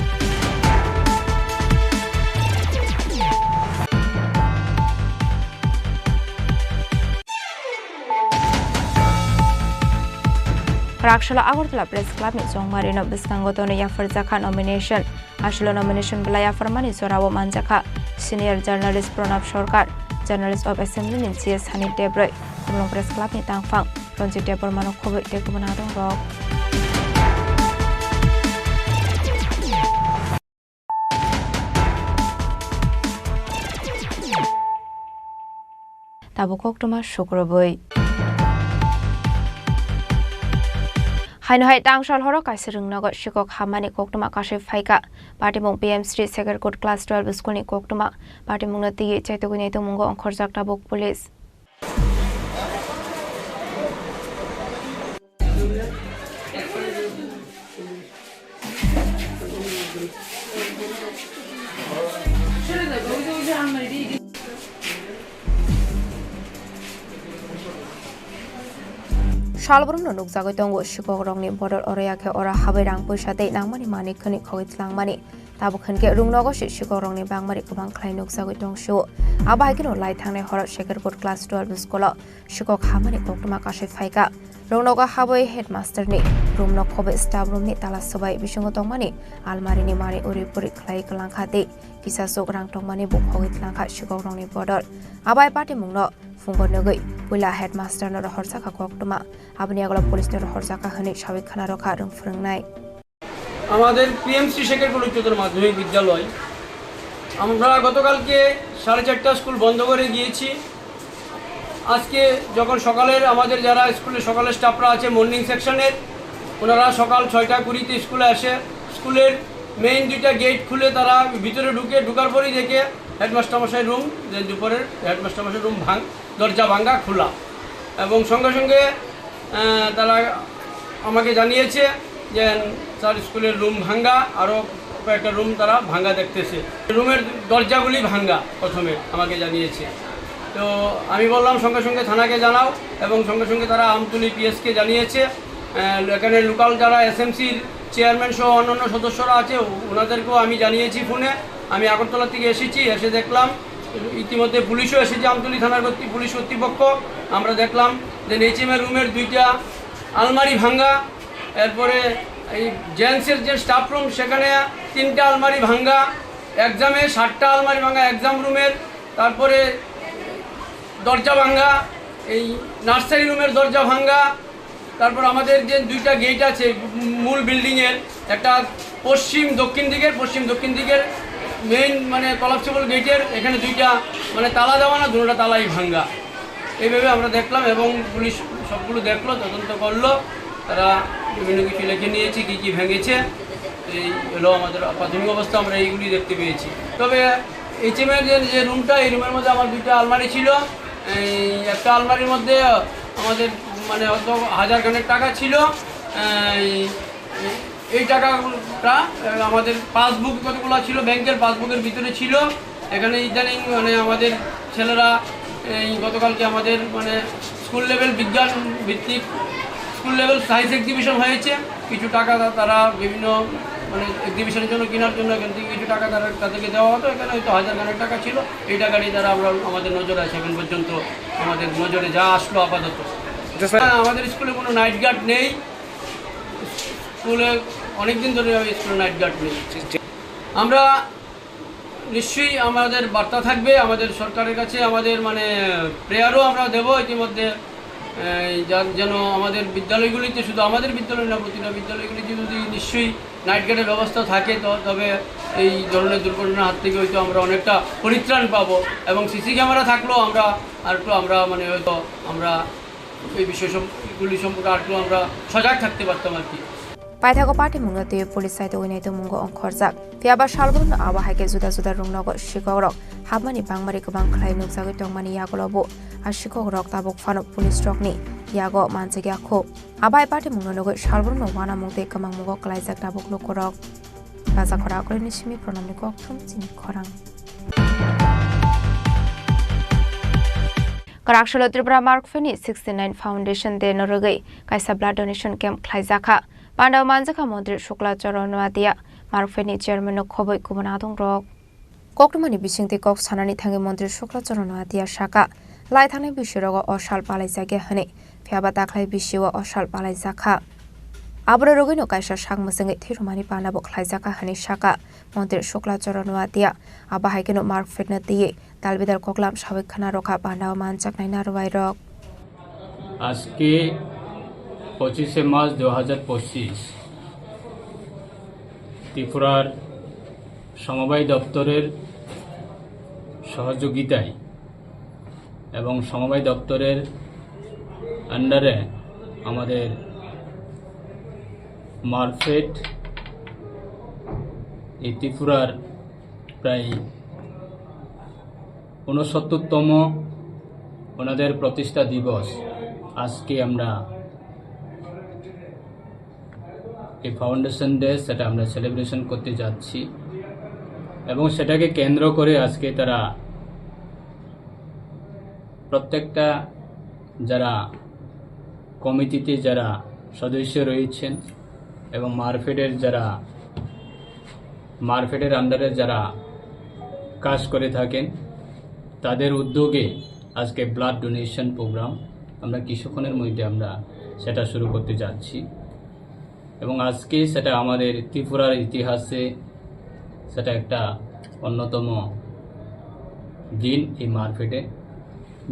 Raksalo Agartala Press Club ni chongmarino bwskango tono yapharjakha nomination. Aswlo nomination belai yapharmani jorao manjakha senior journalist Pranab Sarkar, journalist of assembly ni G S Hani Debroi, Khumulwng Press Club ni tangphang Ranjit Debbarmano khobwi tei kubun adongrok. Tabuk koktwma sukrubwi. Haino hai tangsal horo kaisa rwngnogo sikok hamani koktwma kasui phaikha. Patimung P M Sri Sacred Court Class twelve School ni koktwma. Patimungno twiwi chaitugwi naitugmungo ongkhorjak tabuk police. Salbrumno nukjagwi tongo, sikokrokni bodol oro ya khe oro habwi rang puisa tei nangmani manwi khwnwi khogwi tlangmani. Tabuk hinkhe rungnogo se sikokrokni bangmari kwbang khlai nukjagwi tongsio. Abo hai kheno lai thangnai horo Sacred Court Class twelve School-o sikok hamani koktwma kasui phaikha. Rungnogo habwi headmaster-ni room-no khobwi staff room-ni tala swbai bisingo tongmani almari-ni manwi uri puri khlai kwlangkha tei kisasuk rang tongmani bo khogwi tlangkha sikokrokni bodol. Abo hai patimungno phungo nugwi puila headmaster-no rohorjakha koktwma. Aboni yagulo police-no rohorjakha hwnwi sawi khna rwkha rwng phwrwngnai. আমাদের পিএমসি শেখেরকোট উচ্চতর মাধ্যমিক বিদ্যালয়, আমরা গতকালকে সাড়ে চারটা স্কুল বন্ধ করে গিয়েছি। আজকে যখন সকালের আমাদের যারা স্কুলের সকালের স্টাফরা আছে মর্নিং সেকশনের, ওনারা সকাল ছয়টা কুড়িতে স্কুলে আসে। স্কুলের মেইন দুইটা গেট খুলে তারা ভিতরে ঢুকে, ঢুকার পরেই দেখে হেডমাস্টার মশাই রুম, যে দুপুরের হেডমাস্টার মশাই রুম ভাঙ, দরজা ভাঙা খোলা। এবং সঙ্গে সঙ্গে আহ, তারা আমাকে জানিয়েছে যে স্যার, স্কুলের রুম ভাঙ্গা, আরও কয়েকটা রুম তারা ভাঙ্গা দেখতেছে। রুমের দরজাগুলি ভাঙ্গা প্রথমে আমাকে জানিয়েছে। তো আমি বললাম সঙ্গে সঙ্গে থানাকে জানাও, এবং সঙ্গে সঙ্গে তারা আমতলী পিএসকে জানিয়েছে। আহ, এখানে লোকাল যারা এসএমসির চেয়ারম্যান সহ অন্যান্য সদস্যরা আছে, ওনাদেরকেও আমি জানিয়েছি ফোনে। আমি আগরতলা থেকে এসেছি, এসে দেখলাম ইতিমধ্যে পুলিশও এসেছে, আমতলী থানার কর্তৃ-, পুলিশ কর্তৃপক্ষ। আমরা দেখলাম যে এইচএম এর রুমের দুইটা আলমারি ভাঙ্গা, এরপরে এই জেন্টসের যে স্টাফ রুম সেখানে তিনটা আলমারি ভাঙ্গা, এক্সামে সাতটা আলমারি ভাঙ্গা এক্সাম রুমের, তারপরে দরজা ভাঙ্গা, এই নার্সারি রুমের দরজা ভাঙ্গা, তারপর আমাদের যে দুইটা গেট আছে মূল বিল্ডিং এর, একটা পশ্চিম দক্ষিণ দিকের, পশ্চিম দক্ষিণ দিকের মেইন মানে কলাপসিবল গেটের এখানে দুইটা মানে তালা দেওয়া না, দুটোটা তালাই ভাঙ্গা। এইভাবে আমরা দেখলাম এবং পুলিশ সবগুলো দেখলো, তদন্ত করলো, তারা বিভিন্ন কিছু লিখে নিয়েছে, কী কী ভেঙেছে। এই হলো আমাদের প্রাথমিক অবস্থা, আমরা এইগুলি দেখতে পেয়েছি। তবে এইচএম এর যে, যে রুমটা, এই রুমের মধ্যে আমার দুইটা আলমারি ছিল। এই একটা আলমারির মধ্যে আমাদের মানে হয়তো হাজার খানেক টাকা ছিল। এই, এই টাকাটা, আহ, আমাদের পাসবুক কতগুলো ছিল, ব্যাংকের পাসবুকের ভিতরে ছিল। এখানে ইদানিং মানে আমাদের ছেলেরা এই গতকালকে আমাদের মানে স্কুল লেভেল বিজ্ঞান ভিত্তিক স্কুল লেভেল সায়েন্স এক্সিবিশন হয়েছে। কিছু টাকা তা-, তারা বিভিন্ন মানে এক্সিবিশনের জন্য কেনার জন্য এখান থেকে কিছু টাকা তারা, তাদেরকে দেওয়া হতো। এখানে হয়তো হাজার খানেক টাকা ছিল। এই টাকাটি তারা আমরা, আমাদের নজরে আছে এখন পর্যন্ত, আমাদের নজরে যা আসলো আপাতত। আচ্ছা, স্যার। হ্যাঁ, আমাদের স্কুলে কোনো নাইট গার্ড নেই। স্কুলে অনেকদিন ধরে আমি স্কুলে নাইট গার্ড নেই। আমরা নিশ্চয়ই আমাদের বার্তা থাকবে আমাদের সরকারের কাছে, আমাদের মানে প্রেয়ারও আমরা দেব ইতিমধ্যে, এই, যা-, যেন আমাদের বিদ্যালয়গুলিতে, শুধু আমাদের বিদ্যালয় না, প্রতিটা বিদ্যালয়গুলিতে যদি নিশ্চয়ই নাইট গার্ডের ব্যবস্থা থাকে, তো তবে এই ধরনের দুর্ঘটনার হাত থেকে হয়তো আমরা অনেকটা পরিত্রাণ পাবো। এবং সিসি ক্যামেরা থাকলেও আমরা আর একটু, আমরা মানে হয়তো আমরা এই বিষয় সম-, গুলি সম্পর্কে আর একটু আমরা সজাগ থাকতে পারতাম আর কি। Paithago patimungno twiwi police saitok wnai tongmungo ongkhorjak. Phiyaba salbrumno abo hai khe juda juda rungnogo sikokrok hapmani bangmari kwbang khlai nukjagwi tongmani yagulobo a sikokrok tabuk phano police rokni yago manjakya kho. Abo hai patimungno nugwi salbrumno uanamung tei kwmangmungo klaijak tabuk lukurok. Bajakhora Akorni simi Pranamni kokthum chini khorang. Kwraksalo Tripura Markfettni sixty nine Foundation Day no rwgwi kaisa blood donation camp khlaijakha. Pandao manjakha Montri Shukla Charan Noatia, Markfettni chairman no khobwi kubun adongrok. Koktwmani bisingtwi kok sanani thangwi Montri Shukla Charan Noatia saka, lai thangnai bisirogo o sal palaijakya hwnwi, phiyaba taklai bisio o sal palaijakha. Aboro rwgwino kaisa sak mwchwngwi thwirwmani pandabo khlaijakha hwnwi saka Montri Shukla Charan Noatia. Abo hai kheno Markfettno twiwi dalbidal koklam sawi khna rwkha pandao manjaknai narwuairok. আজকে পঁচিশে মার্চ দু হাজার পঁচিশ, ত্রিপুরার সমবায় দপ্তরের সহযোগিতায় এবং সমবায় দপ্তরের আন্ডারে আমাদের মারফেট এই ত্রিপুরার প্রায় ঊনসত্তরতম ওনাদের প্রতিষ্ঠা দিবস আজকে আমরা এই ফাউন্ডেশন ডে, সেটা আমরা সেলিব্রেশন করতে যাচ্ছি। এবং সেটাকে কেন্দ্র করে আজকে তারা প্রত্যেকটা যারা কমিটিতে যারা সদস্য রয়েছেন এবং মারফেডের যারা, মারফেডের আন্ডারে যারা কাজ করে থাকেন, তাদের উদ্যোগে আজকে ব্লাড ডোনেশন প্রোগ্রাম আমরা কিছুক্ষণের মধ্যে আমরা সেটা শুরু করতে যাচ্ছি। এবং আজকে সেটা আমাদের ত্রিপুরার ইতিহাসে সেটা একটা অন্যতম দিন এই মারফেটে।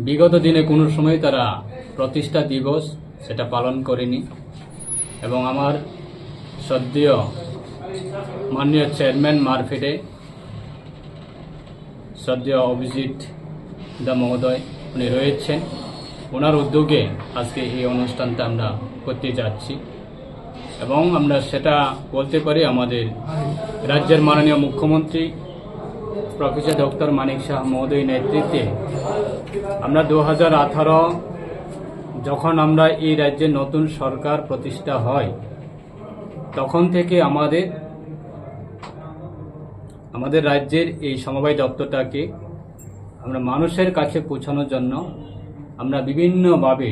বিগত দিনে কোনো সময় তারা প্রতিষ্ঠা দিবস সেটা পালন করেনি। এবং আমার শ্রদ্ধেয় মাননীয় চেয়ারম্যান মারফেটে শ্রদ্ধেয় অভিজিৎ দা মহোদয় উনি রয়েছেন, ওনার উদ্যোগে আজকে এই অনুষ্ঠানটা আমরা করতে যাচ্ছি। এবং আমরা সেটা বলতে পারি, আমাদের রাজ্যের মাননীয় মুখ্যমন্ত্রী প্রফেসর ডক্টর মানিক সাহা মহোদয় নেতৃত্বে আমরা দু হাজার আঠারো যখন আমরা এই রাজ্যে নতুন সরকার প্রতিষ্ঠা হয়, তখন থেকে আমাদের আমাদের রাজ্যের এই সমবায় দপ্তরটাকে আমরা মানুষের কাছে পৌঁছানোর জন্য আমরা বিভিন্নভাবে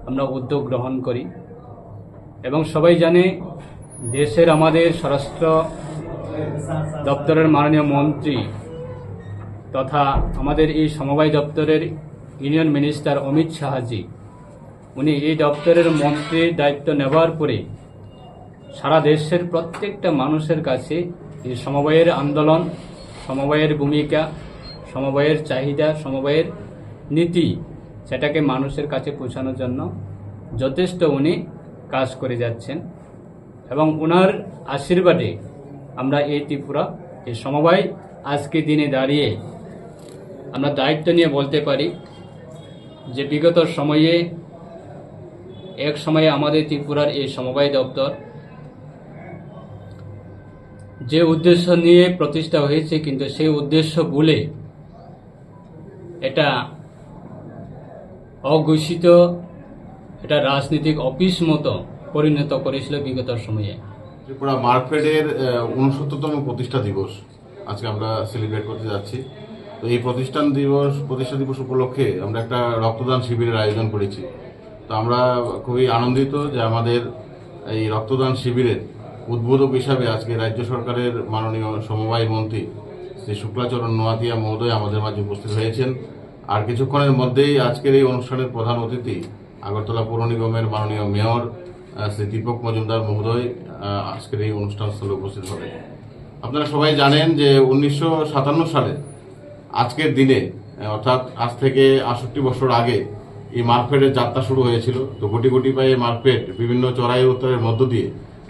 আমরা উদ্যোগ গ্রহণ করি। এবং সবাই জানে, দেশের আমাদের স্বরাষ্ট্র দপ্তরের মাননীয় মন্ত্রী তথা আমাদের এই সমবায় দপ্তরের ইউনিয়ন মিনিস্টার অমিত শাহজি, উনি এই দপ্তরের মন্ত্রীর দায়িত্ব নেবার পরে সারা দেশের প্রত্যেকটা মানুষের কাছে এই সমবায়ের আন্দোলন, সমবায়ের ভূমিকা, সমবায়ের চাহিদা, সমবায়ের নীতি, সেটাকে মানুষের কাছে পৌঁছানোর জন্য যথেষ্ট উনি কাজ করে যাচ্ছেন। এবং ওনার আশীর্বাদে আমরা এই ত্রিপুরা, এই সমবায় আজকে দিনে দাঁড়িয়ে আমরা দায়িত্ব নিয়ে বলতে পারি যে বিগত সময়ে, এক সময়ে আমাদের ত্রিপুরার এই সমবায় দপ্তর যে উদ্দেশ্য নিয়ে প্রতিষ্ঠা হয়েছে, কিন্তু সেই উদ্দেশ্য ভুলে এটা অঘোষিত, এটা রাজনৈতিক অফিস মতো পরিণত করেছিল বিগত সময়ে। ত্রিপুরা মার্কফেডের ঊনসত্তরতম প্রতিষ্ঠা দিবস আজকে আমরা সেলিব্রেট করতে যাচ্ছি। তো এই প্রতিষ্ঠান দিবস, প্রতিষ্ঠা দিবস উপলক্ষে আমরা একটা রক্তদান শিবিরের আয়োজন করেছি। তো আমরা খুবই আনন্দিত যে আমাদের এই রক্তদান শিবিরের উদ্বোধক হিসাবে আজকে রাজ্য সরকারের মাননীয় সমবায় মন্ত্রী শ্রী শুক্লাচরণ নোয়াতিয়া মহোদয় আমাদের মাঝে উপস্থিত হয়েছেন। আর কিছুক্ষণের মধ্যেই আজকের এই অনুষ্ঠানের প্রধান অতিথি আগরতলা পৌর নিগমের মাননীয় মেয়র, আহ, শ্রী দীপক মজুমদার মহোদয়, আহ, আজকের এই অনুষ্ঠান স্থলে উপস্থিত হবেন। আপনারা সবাই জানেন যে উনিশশো সাতান্ন সালে আজকের দিনে, আহ, অর্থাৎ আজ থেকে আটষট্টি বছর আগে এই মার্কফেডের যাত্রা শুরু হয়েছিল। তো গুটি গুটি পায়ে মার্কফেড বিভিন্ন চড়াই উত্তরের মধ্য দিয়ে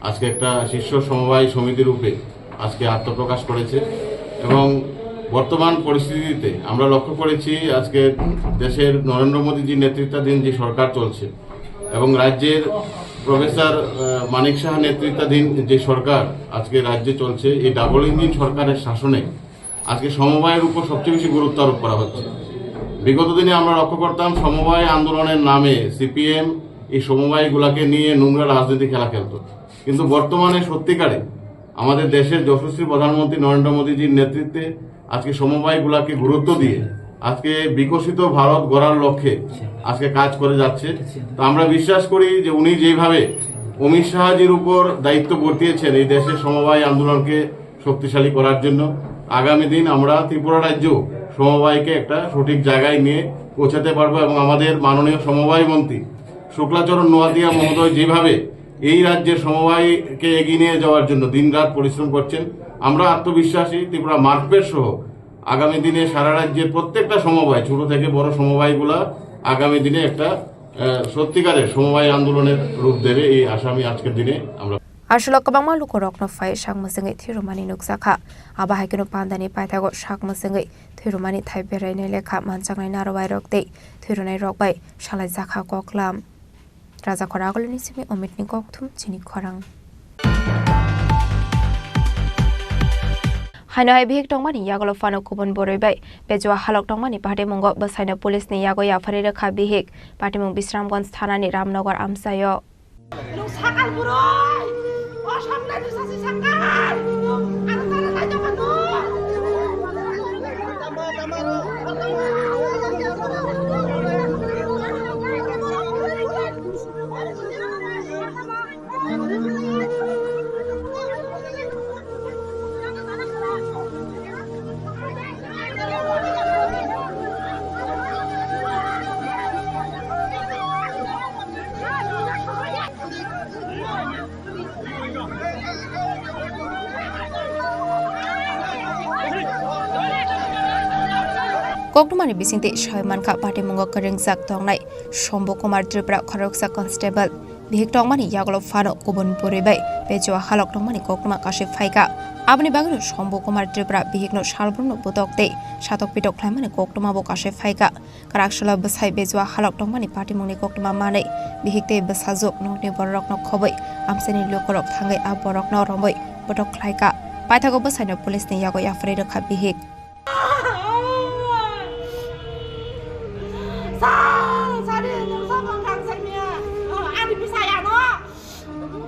আজকে একটা শীর্ষ সমবায় সমিতি রূপে আজকে আত্মপ্রকাশ করেছে। এবং বর্তমান পরিস্থিতিতে আমরা লক্ষ্য করেছি, আজকে দেশের নরেন্দ্র মোদীজির নেতৃত্বাধীন যে সরকার চলছে এবং রাজ্যের প্রফেসর, আহ, মানিক সাহা নেতৃত্বাধীন যে সরকার আজকে রাজ্যে চলছে, এই ডাবল ইঞ্জিন সরকারের শাসনে আজকে সমবায়ের উপর সবচেয়ে বেশি গুরুত্ব আরোপ করা হচ্ছে। বিগত দিনে আমরা লক্ষ্য করতাম সমবায় আন্দোলনের নামে সিপিএম এই সমবায়গুলাকে নিয়ে নোংরা রাজনীতি খেলা খেলতো, কিন্তু বর্তমানে সত্যিকারে আমাদের দেশের যশস্বী প্রধানমন্ত্রী নরেন্দ্র মোদীজির নেতৃত্বে আজকে সমবায়গুলাকে গুরুত্ব দিয়ে আজকে বিকশিত ভারত গড়ার লক্ষ্যে আজকে কাজ করে যাচ্ছে। তো আমরা বিশ্বাস করি যে উনি যেভাবে অমিত শাহজির উপর দায়িত্ব বর্তিয়েছেন এই দেশের সমবায় আন্দোলনকে শক্তিশালী করার জন্য, আগামী দিন আমরা ত্রিপুরা রাজ্য সমবায়কে একটা সঠিক জায়গায় নিয়ে পৌঁছাতে পারবো এবং আমাদের মাননীয় সমবায় মন্ত্রী শুক্লাচরণ নোয়াতিয়া মহোদয় যেভাবে এই রাজ্যের সমবায়কে এগিয়ে নিয়ে যাওয়ার জন্য দিনরাত পরিশ্রম করছেন, আমরা আত্মবিশ্বাসী ত্রিপুরা মার্কফেড সহ আগামী দিনে সারা রাজ্যের প্রত্যেকটা সমবায়, ছোট থেকে বড় সমবায়গুলা আগামী দিনে একটা, আহ, সত্যিকারের সমবায় আন্দোলনের রূপ দেবে, এই আশা আমি আজকের দিনে আমরা Aswk kwbangma lukurokno phai sak mwchwngwi thwirwmani nukjakha. Abo hai kheno pandani paithago sak mwchwngwi thwirwmani thai berainai lekha manjaknai narwuairok tei thwirwnairok bai salaijakha koklam. Rajakhor Agulini simi Omitni kokthum chini khorang. Haino hai bihik tongmani yagulo phano kubun bwrwi bai bejua halok tongmani patimungo bwsaino police ni yago yapharwi rwkha bihik. Patimung Bisramganj thanani Ramnagar amchaio. Nwng sakal bwrwi, o somnai nwng sasi sakal, nwng ano tara nai tongma nwng. Koktwmani bisingtwi sawi mankha, patimungo kwrwngjak tongnai Shombu Kumar Tripura, khoroksa constable. Bihik tongmani yagulo phano kubun bwrwi bai bejua halok tongmani koktwma kasui phaikha. Aboni bagwino Shombu Kumar Tripura bihikno salbrumno bwtok tei satok pitok khlaimani koktwma bo kasui phaikha. Kwraksalo bwsai bejua halok tongmani patimungni koktwma manwi bihik tei bwsajwk nokni bororokno khobwi amchaini lukurok thangwi a borokno romwi bwtok khlaikha. Paithago bwsaino police ni yago yapharwi rwkha bihik. Sa, sari, nungsa bangkang sanya. Ani bwsai ano.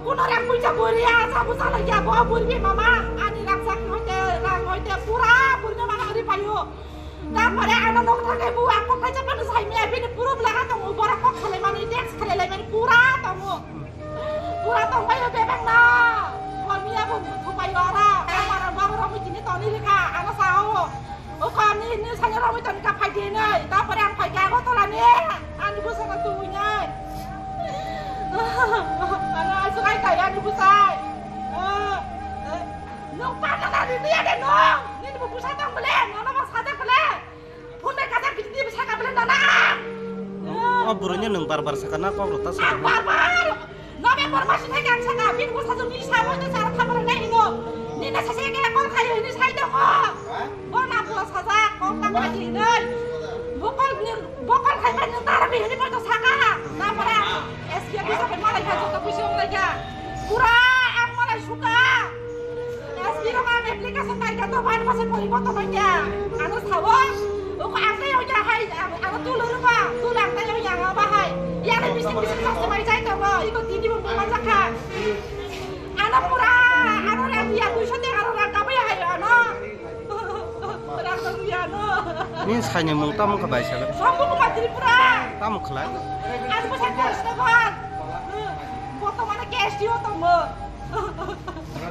Kuno rang puisa buri ya, sa bwsa lagi abo buri mama. Ani rangsak hoite, rang hoite, pura buri mama ri payo. Tarpore ano nok thangkai bu ang kok kaisa pano sai miya, bini puro bwla ha tongo, borok kok khalai mani, dance khalai lai mani, pura tongo. Pura tongbai o bebak na. Komiya bo thupai o ara, kamara babu romwi tini toni rikha, ano sao. O kami ni sanya romwi toni ka phai di nai, tarpore ang phai ka Agartala ni, ani bwsa na tuwi nai. Ano aswk ai kai ani bwsai. Nwng panda na rini ya de nwng, nini bo bwsa tong bole, nono bo sajak bole. Phone bai kajak bini twi bwsa ka bwle nana ang. O bwrwino nwng bar bar sakha na kok rok ta sakha. Ang bar bar. November mas ni thai ang sakha, bini bwsa jong ni sa mo ta sara thamar nai hino. Nini sase ke call khai hini sai tongo. Bo na bwla sajak, kok ta khai hinoi. Bo call ni, bo call khai bai nwng tara bini bo to sakha. Na para S K bisa bai malai kha, joto puisi ong lai kha. Pura ang malai suka. S P rok ang application naikha to, bai bwsai poriborton naikha. Ano sao, oko ang tei oya hai, ano tulo rwba, tulo ang tei oya ang bahai. Yare bising bising saste mai jai tongo, iko tini bo buma jakha. Ano pura, ano rang ya duiso te ano rang kabai hai ano. Rang tong ya ano. Ni saini mung tamo kha bai saga? Sombu Kumar Tripura. Tamo khlai? Ano bwsai Krishna Bhan. Bortomane K S D O tongo.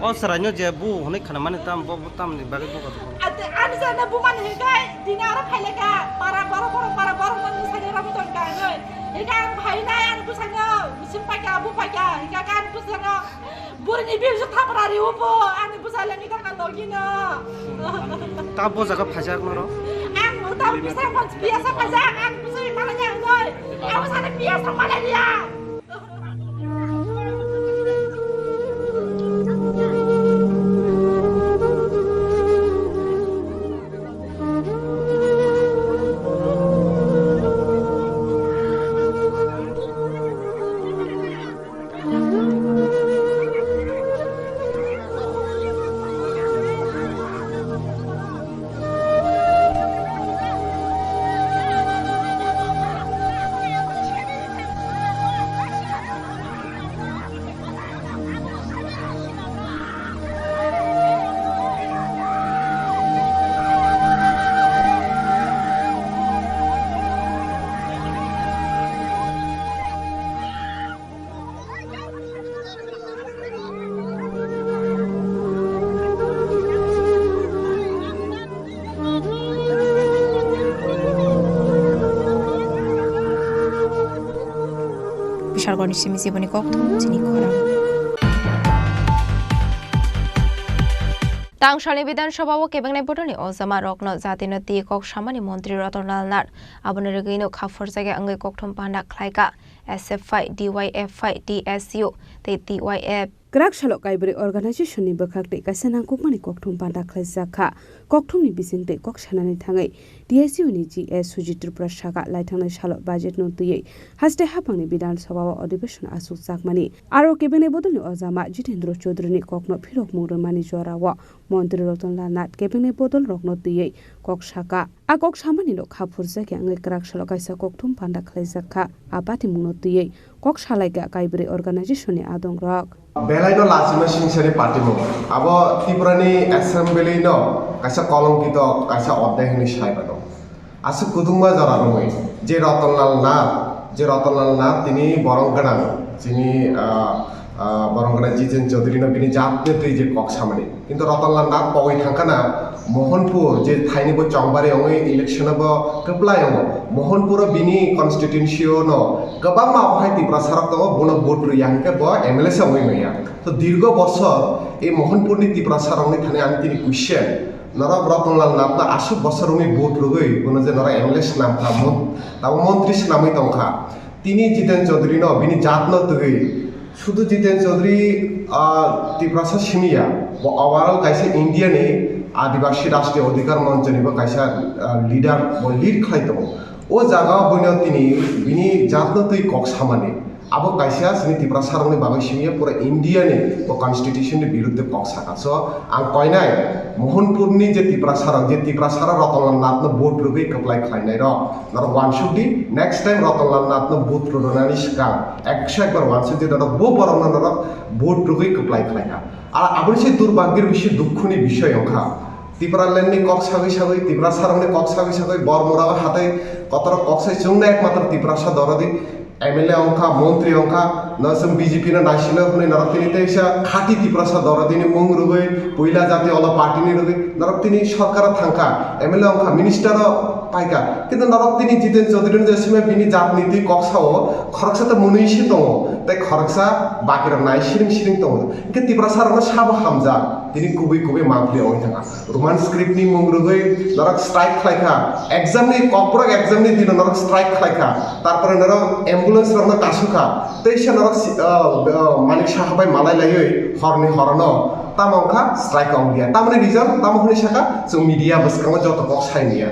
O chwraino je bu hwnwi khnamani tam, bo, bo tamni bagwi buka buka. Ate, ani jana bumani hinkhe, dini aro phaileka, para borok, borok, para borok nang bwsani romwi tongkha hinwi. Hinkhe ang phainai, ani bwsano, bising paikha, bu paikha, hinkhe ani bwsano, burini bisu thapra riwo bo, ani bwsa lengwi tongkha logino. Ta bo jaga phaijak noro? Ang bo ta bwsa piyasa phaijak, ang bwsani malaya hinwi. Ang bwsani piyasa malaya. Sargoni simi jiboni kokthum chini khorang. Tangsalni Bidhan Sabha o kebengnai bodolni ojama rokno jatino twi kok samani montri Ratan Lal Nath. Aboni rwgwino kha phurjakya wngwi kokthum panda khlaika S F I, D Y F I, T S U tei T Y F. Kwrak salo kaibrwi organization ni bwkhak tei kaisa nangkukmani kokthum panda khlaijak kha. Kokthumni bisingtwi kok sanani thangwi T S U ni G S Sujit Tripura saka, laithangnai salo budget no twiwi haste haphangni Bidhan Sabha o adhibeshon achukjakmani. Aro kebengnai bodolni ojama Jitendra Chaudhary ni kokno phirokmung rwmani jorao montri Ratan Lal Nath kebengnai bodol rokno twiwi kok saka. A kok samani no kha phurjakya wngwi kwrak salo kaisa kokthum panda khlaijak kha. A patimungno twiwi kok salaikha kaibrwi organization ni adongrok. Belaino lachima singsani patimung. Abo Tripurani assembly no kaisa kolongkito, kaisa odde hinwi sai mano. Aswk kudungma jora romwi je Ratan Lal Nath, je Ratan Lal Nath tini borong gwnang, chini, ah, ah, borong gwnang Jiten Chaudhary no bini jatni twi je kok samani. Kintu Ratan Lal Nath pogwi thangkhana Mohanpur, je thaini bo chongbari wngwi election bo kwplai wngo. Mohanpur o bini constituency o no kwbangma abohai Tiprasa rok tongo, bono vote rwya hinkhe bo M L A se wngwi manya. To dirgo bosor ei Mohanpur ni Tiprasa rokni thani ani tini question, norok Ratan Lal Nath no aswk bosor wngwi vote rwgwi bono je norok M L A swnam kha, mon-, tamo montri swnamwi tongkha. Tini Jiten Chaudhary no, bini jat no twi, sudu Jiten Chaudhary, ah, Tiprasa simi ya, bo overall kaisa India ni Adibasi Rashtriya Adhikar Manch ni bo kaisa, ah, leader, bo lead khlai tongo. O jaga o boino tini bini jat no twi kok samani. Abo kaisa chini Tiprasa rokni bagwi simi ya, pura India ni bo constitution ni birudde kok saka. So, ang koinai Mohanpur ni je Tiprasa rok, je Tiprasa rok Ratan Lal Nath no vote rwgwi kwplai khlainai rok, norok uansuk di, next time Ratan Lal Nath no vote rwnani swkang ekso ekbar uansuk di, norok bo borok no norok vote rwgwi kwplai khlaikha. Ar aboni se durbagir bisi dukhu ni bisoi wngkha. Tipraland ni kok sagwi sagwi, Tiprasa rokni kok sagwi sagwi, Bormura o hatai kotor kok sai chwngno ekmatro Tiprasa dorodi M L A wngkha, montri wngkha, no chwng B J P no naisino hwnwi norok tini teisa khati Tiprasa dorodini mung rwgwi, puila jati olo party ni rwgwi, norok tini sorkar o thangkha, M L A wngkha, minister o paikha, kintu norok tini Jiten Chaudhary no je simi bini jat ni twi kok sao, khoroksa to mwnwi se tongo, tei khoroksa bakirok nai siring siring tongo. Hwnkhe Tiprasa rokno sabo hamjak, tini kubui kubui mangpili ongwi thangkha. Roman script ni mung rwgwi norok strike khlaikha, exam ni, kokborok exam ni dino norok strike khlaikha, tarpore norok ambulance rokno kasukha, teisa norok si-, ah, ah, Manik Saha bai malai laiwi horni horono tamo wngkha strike ongya. Tamoni reason tamo hwnwi sakha, chwng media bwskango joto kok sai manya.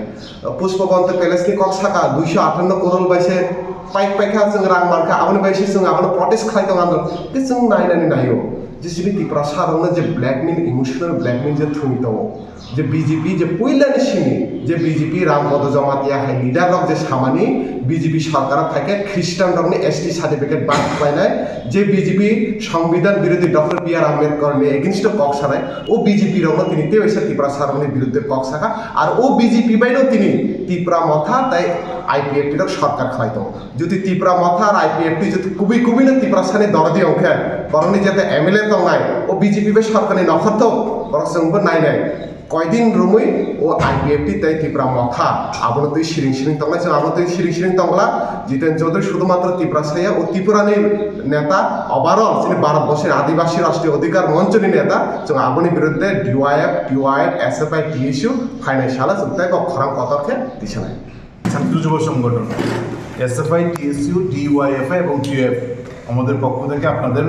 Pushpabanta Palace ni kok saka duiso athanno crore bai se paik paikha, chwng rang mankha, aboni bai se chwng abono protest khlai tongo andolon. Tei chwng nainani naio je chini Tiprasa rokno je blackmail, emotional blackmail je thwngwi tongo, je B J P je puilani simi je B J P Ram Kodo Jamatia hai leader rok je samani B J P sorkar o phaikhe Christian rokni S T certificate bad khlainai, je B J P Songbidan birodhi Doctor B R Ambedkar ni against o kok sanai, o B J P rokno tini tei waisa Tiprasa rokni biruddhe kok saka, ar o B J P bai no tini Tipra Motha tei I P F T rok sorkar khlai tongo. Jodi Tipra Motha ar I P F T jodi kubui kubui no Tiprasa ni dorodi ongkhe, borokni jete M L A tongnai, o B J P bai sorkar ni nokhortok, borok chwngbo nainai. Koidin romwi o I P F T tei Tipra Motha abono twi siring siring tongnai, chwng abono twi siring siring tongla. Jiten Chaudhary sudhumatro Tiprasa ya, o Tripura ni neta, overall chini Bharat borsoni Adibasi Rashtriya Adhikar Moncho ni neta, chwng aboni biruddhe D Y F, T Y F, S F I, T S U phainai sala chwng tei bo khorang kotor khe tisanai. ছাত্র যুব সংগঠন, SFI, TSU, DYFI এবং টিওএফ আমাদের পক্ষ থেকে আপনাদের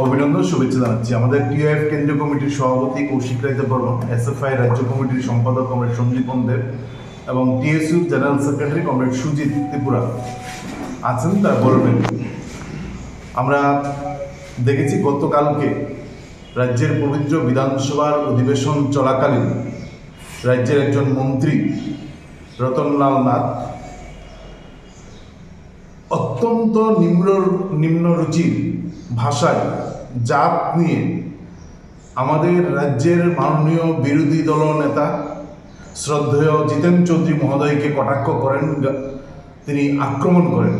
অভিনন্দন, শুভেচ্ছা জানাচ্ছি। আমাদের টিওএফ কেন্দ্রীয় কমিটির সভাপতি কৌশিক রায় দেববর্মন, এসএফআই রাজ্য কমিটির সম্পাদক কমরেড সঞ্জীব দেব এবং TSU general secretary comrade Sujit Tripura আছেন, তারা বলবেন। আমরা দেখেছি গতকালকে রাজ্যের পবিত্র বিধানসভার অধিবেশন চলাকালীন রাজ্যের একজন মন্ত্রী রতনলাল নাথ অত্যন্ত নিম্ন, নিম্ন রুচির ভাষায় জাত নিয়ে আমাদের রাজ্যের মাননীয় বিরোধী দল নেতা শ্রদ্ধেয় জিতেন চৌধুরী মহোদয়কে কটাক্ষ করেন, গা-, তিনি আক্রমণ করেন।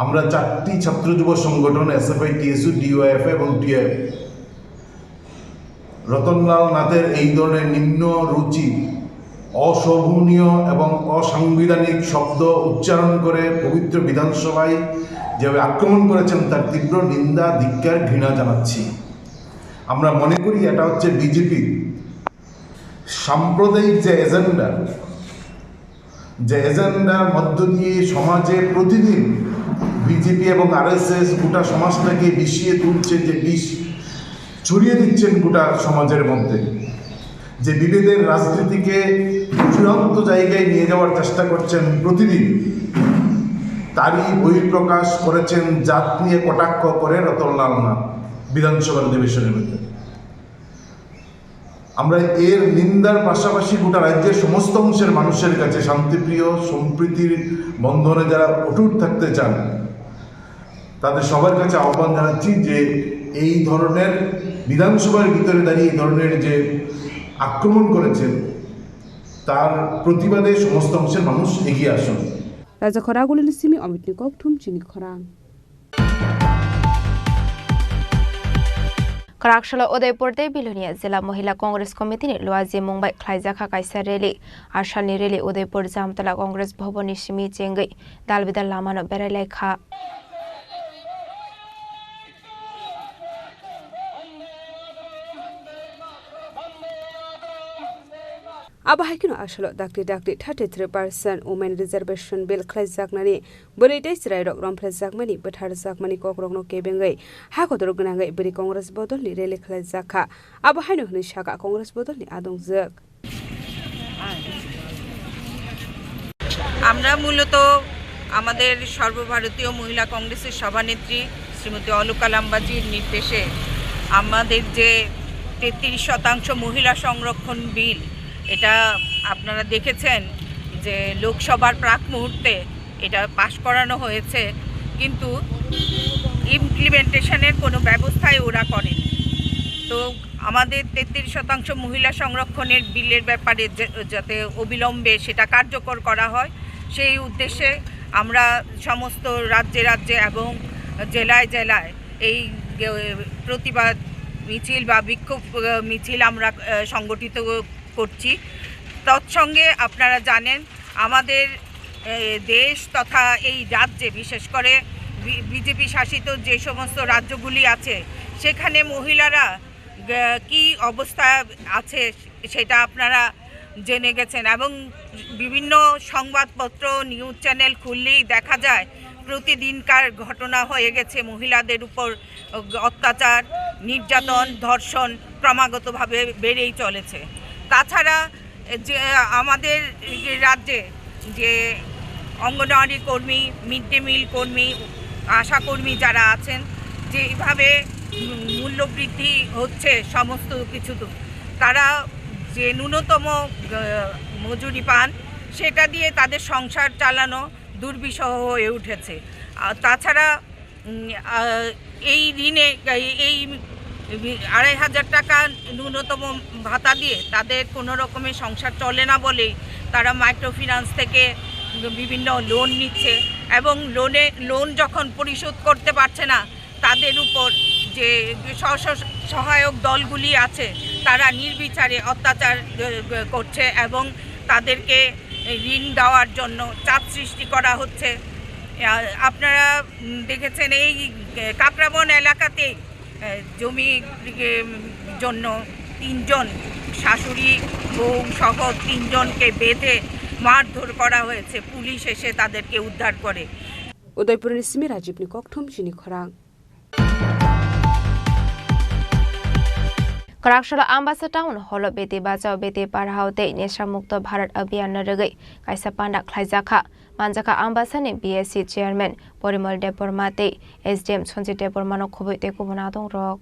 আমরা চারটি ছাত্র যুব সংগঠন, এসএফআই, টিএসইউ, ডিওয়াইএফআই এবং টিওএফ, রতনলাল নাথের এই ধরনের নিম্ন রুচি, অশোভনীয় এবং অসাংবিধানিক শব্দ উচ্চারণ করে পবিত্র বিধানসভায় যেভাবে আক্রমণ করেছেন, তার তীব্র নিন্দা, ধিক্কার, ঘৃণা জানাচ্ছি। আমরা মনে করি এটা হচ্ছে বিজেপির সাম্প্রদায়িক যে এজেন্ডা, যে এজেন্ডার মধ্য দিয়ে সমাজে প্রতিদিন বিজেপি এবং আরএসএস গোটা সমাজটাকে বিষিয়ে তুলছে, যে বিষ ছড়িয়ে দিচ্ছেন গোটা সমাজের মধ্যে, যে বিভেদের রাজনীতিকে চূড়ান্ত জায়গায় নিয়ে যাওয়ার চেষ্টা করছেন প্রতিদিন, তারই বহিঃপ্রকাশ করেছেন জাত নিয়ে কটাক্ষ করে রতনলাল নাথ বিধানসভার অধিবেশনের মধ্যে। আমরা এর নিন্দার পাশাপাশি গোটা রাজ্যের সমস্ত অংশের মানুষের কাছে, শান্তিপ্রিয়, সম্প্রীতির বন্ধনে যারা অটুট থাকতে চান, তাদের সবার কাছে আহ্বান জানাচ্ছি যে এই ধরনের বিধানসভার ভিতরে দাঁড়িয়ে এই ধরনের যে আক্রমণ করেছেন, তার প্রতিবাদে সমস্ত অংশের মানুষ এগিয়ে আসুন। Raja khorang ulini simi omitni kokthum chini khorang. Kwraksalo Udaipur tei Bilonia Jila Mohila Congress Committee ni luaji mung bai khlaijakha kaisa rally. Asalni rally Udaipur Jamtala Congress Bhavan ni simi chengwi dal bidal lamano berai lai kha. Abo hai kheno asalo dakti dakti thirty three percent women reservation bill khlaijaknani bwrwi tei chwrairok romphrejakmani, bwtharjakmani kokrokno kebengwi ha kotor gwnangwi bwrwi Congress bodolni rally khlaijak kha. Abo haino hwnwi sakha Congress bodolni adongjwk. আমরা মূলত আমাদের সর্বভারতীয় মহিলা কংগ্রেসের সভানেত্রী শ্রীমতী অলকা লাম্বাজির নির্দেশে আমাদের যে তেত্রিশ শতাংশ মহিলা সংরক্ষণ বিল, এটা আপনারা দেখেছেন যে লোকসভার প্রাক মুহূর্তে এটা পাশ করানো হয়েছে, কিন্তু ইমপ্লিমেন্টেশনের কোনো ব্যবস্থাই ওরা করেনি। তো আমাদের তেত্রিশ শতাংশ মহিলা সংরক্ষণের বিলের ব্যাপারে যে-, যাতে অবিলম্বে সেটা কার্যকর করা হয়, সেই উদ্দেশ্যে আমরা সমস্ত রাজ্যে রাজ্যে এবং জেলায় জেলায় এই যে প্রতিবাদ মিছিল বা বিক্ষোভ, আহ, মিছিল আমরা, আহ, সংগঠিত করছি। তৎসঙ্গে আপনারা জানেন, আমাদের, আহ, দেশ তথা এই রাজ্যে, বিশেষ করে বি-, বিজেপি শাসিত যে সমস্ত রাজ্যগুলি আছে, সেখানে মহিলারা, আহ, কি অবস্থা আছে, সেটা আপনারা জেনে গেছেন এবং বিভিন্ন সংবাদপত্র, নিউজ চ্যানেল খুললেই দেখা যায় প্রতিদিনকার ঘটনা হয়ে গেছে, মহিলাদের উপর অত্যাচার, নির্যাতন, ধর্ষণ ক্রমাগতভাবে বেড়েই চলেছে। তাছাড়া যে আমাদের এই যে রাজ্যে যে অঙ্গনওয়াড়ি কর্মী, মিড ডে মিল কর্মী, আশা কর্মী যারা আছেন, যেভাবে মূল্যবৃদ্ধি হচ্ছে সমস্ত কিছু, তো তারা যে ন্যূনতম, আহ, মজুরি পান, সেটা দিয়ে তাদের সংসার চালানো দুর্বিষহ হয়ে উঠেছে। আর তাছাড়া, উম, আহ, এই ঋণে, এই, এই আড়াই হাজার টাকা ন্যূনতম ভাতা দিয়ে তাদের কোনো রকমের সংসার চলে না বলেই তারা মাইক্রো ফিন্যান্স থেকে বিভিন্ন লোন নিচ্ছে এবং লোনে, লোন যখন পরিশোধ করতে পারছে না, তাদের উপর যে স্ব-, স্ব-, সহায়ক দলগুলি আছে, তারা নির্বিচারে অত্যাচার, এ, এ, করছে এবং তাদেরকে ঋণ দেওয়ার জন্য চাপ সৃষ্টি করা হচ্ছে। আ-, আপনারা, উম, দেখেছেন এই, এ, কাকরাবন এলাকাতেই, এ, জমি, এ, জন্য তিনজন শাশুড়ি বউ সহ তিনজনকে বেঁধে মারধর করা হয়েছে, পুলিশ এসে তাদেরকে উদ্ধার করে। Udaipurni simi Rajibni kokthum chini khorang. Kwraksalo Ambasa Town Hall o Beti Bachao Beti Padhao tei Nesha Mukto Bharat Abhiyan no rwgwi kaisa panda khlaijakha. Manjakha Ambasa ni B S C Chairman Porimol Debbarma tei S D M Sanjit Debbarma no khubui tei kubun adong rok.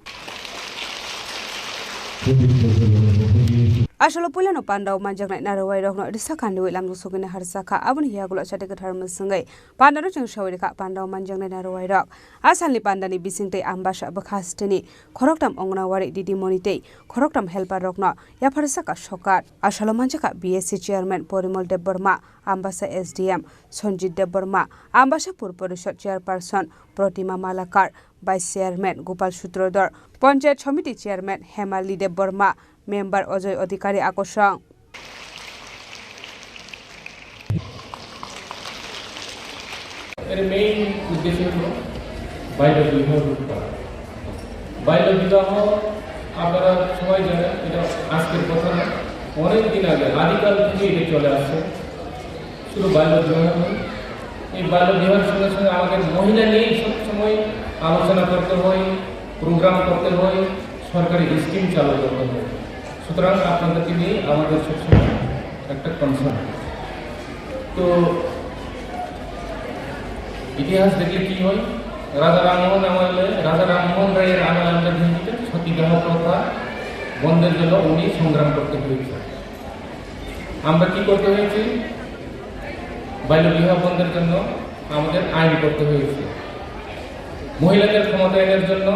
Asolo puilano pandao manjaknai narwai rokno risa khandiwi lamjak sogwini harjakha. Aboni yagulo chati kwthar mwswngwi pandano chwng sawi rikha, pandao manjaknai narwai rok. A salni pandani bisingtwi Ambasa bwkha hasteni khoroktham Anganwadi didimoni tei khoroktham helper rokno yapharjak kha sorkar. Asalo manjakha B S C Chairman Porimol Debbarma, Ambasa S D M Sanjit Debbarma, Ambasa Pur Porishod Chairperson Protima Malakar, Vice Chairman Gopal Sutrodhar, Panchayat Samiti Chairman Hemali Debbarma, Member Ajoy Adhikari akosong. এর মেইন উদ্দেশ্য হলো বাল্য বিবাহ রোধ করা। বাল্য বিবাহ আপনারা সবাই জানেন, এটা আজকের কথা না, অনেক দিন আগে, আদিকাল থেকে এটা চলে আসছে। শুধু বাল্য বিবাহ নয়, এই বাল্য বিবাহের সঙ্গে সঙ্গে আমাদের মহিলা নিয়েই সবসময় আলোচনা করতে হয়, প্রোগ্রাম করতে হয়, সরকারি স্কিম চালু করতে হয়। সুতরাং আপনাদেরকে নিয়ে আমাদের সবসময় একটা কনসার্ন। তো ইতিহাস দেখলে কি হয়, রাজা রামমোহন আমলে, রাজা রামমোহন রায়ের আমলে আমরা দেখি যে সতীদাহ প্রথা বন্ধের জন্য উনি সংগ্রাম করতে হয়েছে। আমরা কি করতে হয়েছে? বাল্য বিবাহ বন্ধের জন্য আমাদের আইন করতে হয়েছে, মহিলাদের ক্ষমতায়নের জন্য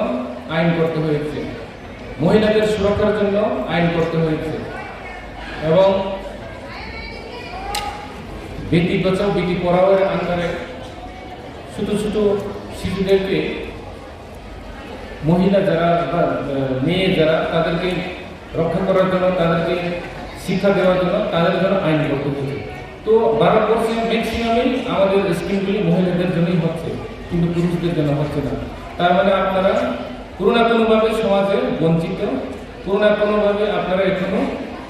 আইন করতে হয়েছে, মহিলাদের সুরক্ষার জন্য আইন করতে হয়েছে এবং বেটি বাঁচাও বেটি পড়াওয়ের আন্ডারে ছোট ছোট শিশুদেরকে, মহিলা যারা বা, আহ, মেয়ে যারা, তাদেরকে রক্ষা করার জন্য, তাদেরকে শিক্ষা দেওয়ার জন্য, তাদের জন্য আইন করতে হয়েছে। তো ভারতবর্ষে ম্যাক্সিমামই আমাদের স্কিমগুলি মহিলাদের জন্যই হচ্ছে, কিন্তু পুরুষদের জন্য হচ্ছে না। তার মানে আপনারা কোনো না কোনোভাবে সমাজে বঞ্চিত, কোনো না কোনোভাবে আপনারা এখনো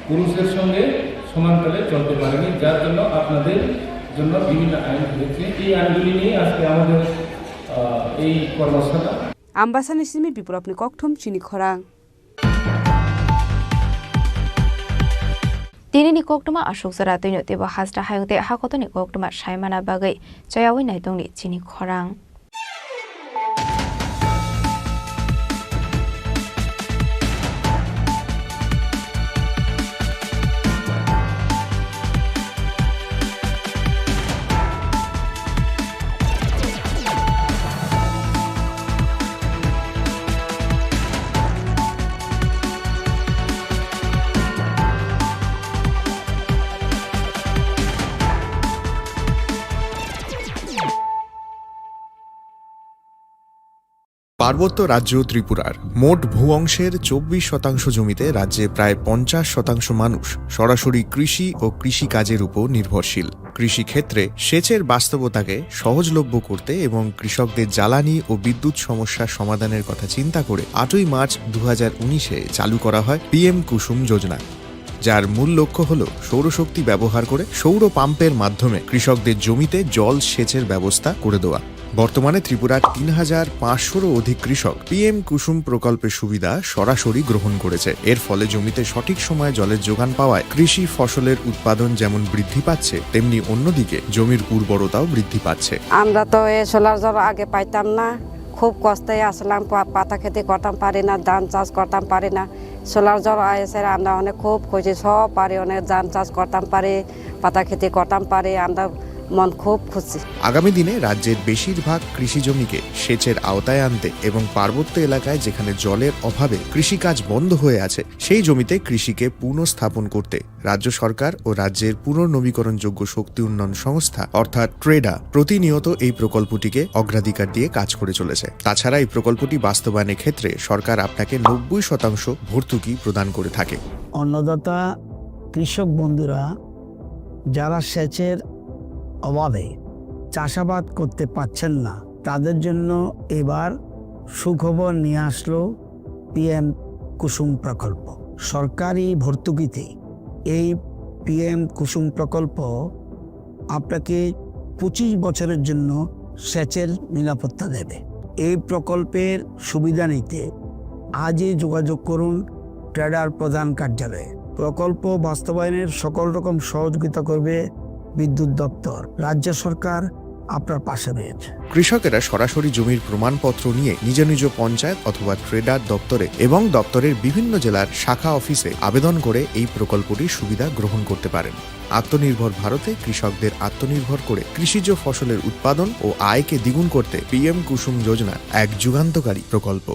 পুরুষের সঙ্গে সমান তালে চলতে পারেনি, যার জন্য আপনাদের জন্য বিভিন্ন আইন হয়েছে। এই আইনগুলি নিয়ে আজকে আমাদের, আহ, এই কর্মশালা। Ambasani simi Biplopni kokthum chini khorang. Tinini koktwma aswk jora twino teibo hasta hayung tei hakotoni koktwma saimana bagwi chayawi naitongni chini khorang. পার্বত্য রাজ্য ত্রিপুরার মোট ভূ অংশের চব্বিশ শতাংশ জমিতে রাজ্যে প্রায় পঞ্চাশ শতাংশ মানুষ সরাসরি কৃষি ও কৃষি কাজের উপর নির্ভরশীল। কৃষিক্ষেত্রে সেচের বাস্তবতাকে সহজলভ্য করতে এবং কৃষকদের জ্বালানি ও বিদ্যুৎ সমস্যা সমাধানের কথা চিন্তা করে আটই মার্চ দু হাজার উনিশে চালু করা হয় পিএম কুসুম যোজনা, যার মূল লক্ষ্য হল সৌরশক্তি ব্যবহার করে সৌর পাম্পের মাধ্যমে কৃষকদের জমিতে জল সেচের ব্যবস্থা করে দেওয়া। বর্তমানে ত্রিপুরার তিন হাজার পাঁচশোরও অধিক কৃষক পিএম কুসুম প্রকল্পের সুবিধা সরাসরি গ্রহণ করেছে। এর ফলে জমিতে সঠিক সময়ে জলের যোগান পাওয়ায় কৃষি ফসলের উৎপাদন যেমন বৃদ্ধি পাচ্ছে, তেমনি অন্যদিকে জমির উর্বরতাও বৃদ্ধি পাচ্ছে। আমরা তো এই সোলার জল আগে পাইতাম না, খুব কষ্টে আসলাম, পা-, পাতা খেতে করতাম পারি না, ধান চাষ করতাম পারি না। সোলার জল আইসে আমরা অনেক খুব খুশি, সব পারি অনেক ধান চাষ করতাম পারি, পাতা খেতে করতাম পারি, আমরা মন খুব খুশি। আগামী দিনে রাজ্যের বেশিরভাগ কৃষি জমিকে সেচের আওতায় আনতে এবং পার্বত্য এলাকায় যেখানে জলের অভাবে কৃষিকাজ বন্ধ হয়ে আছে, সেই জমিতে কৃষিকে পুনঃস্থাপন করতে রাজ্য সরকার ও রাজ্যের পুনর্নবীকরণযোগ্য শক্তি উন্নয়ন সংস্থা অর্থাৎ ট্রেডা প্রতিনিয়ত এই প্রকল্পটিকে অগ্রাধিকার দিয়ে কাজ করে চলেছে। তাছাড়া এই প্রকল্পটি বাস্তবায়নের ক্ষেত্রে সরকার আপনাকে নব্বই শতাংশ ভর্তুকি প্রদান করে থাকে। অন্নদাতা কৃষক বন্ধুরা যারা সেচের অভাবে চাষাবাদ করতে পারছেন না, তাদের জন্য এবার সুখবর নিয়ে আসলো পিএম কুসুম প্রকল্প। সরকারি ভর্তুকিতে এই পিএম কুসুম প্রকল্প আপনাকে পঁচিশ বছরের জন্য সেচের নিরাপত্তা দেবে। এই প্রকল্পের সুবিধা নিতে আজই যোগাযোগ করুন ট্রেডার প্রধান কার্যালয়ে। প্রকল্প বাস্তবায়নের সকল রকম সহযোগিতা করবে বিদ্যুৎ দপ্তর। রাজ্য সরকার আপনার পাশে রয়েছে। কৃষকেরা সরাসরি জমির প্রমাণপত্র নিয়ে নিজ নিজ পঞ্চায়েত অথবা ট্রেডার দপ্তরে এবং দপ্তরের বিভিন্ন জেলার শাখা অফিসে আবেদন করে এই প্রকল্পটির সুবিধা গ্রহণ করতে পারেন। আত্মনির্ভর ভারতে কৃষকদের আত্মনির্ভর করে কৃষিজ ফসলের উৎপাদন ও আয়কে দ্বিগুণ করতে পিএম কুসুম যোজনা এক যুগান্তকারী প্রকল্প।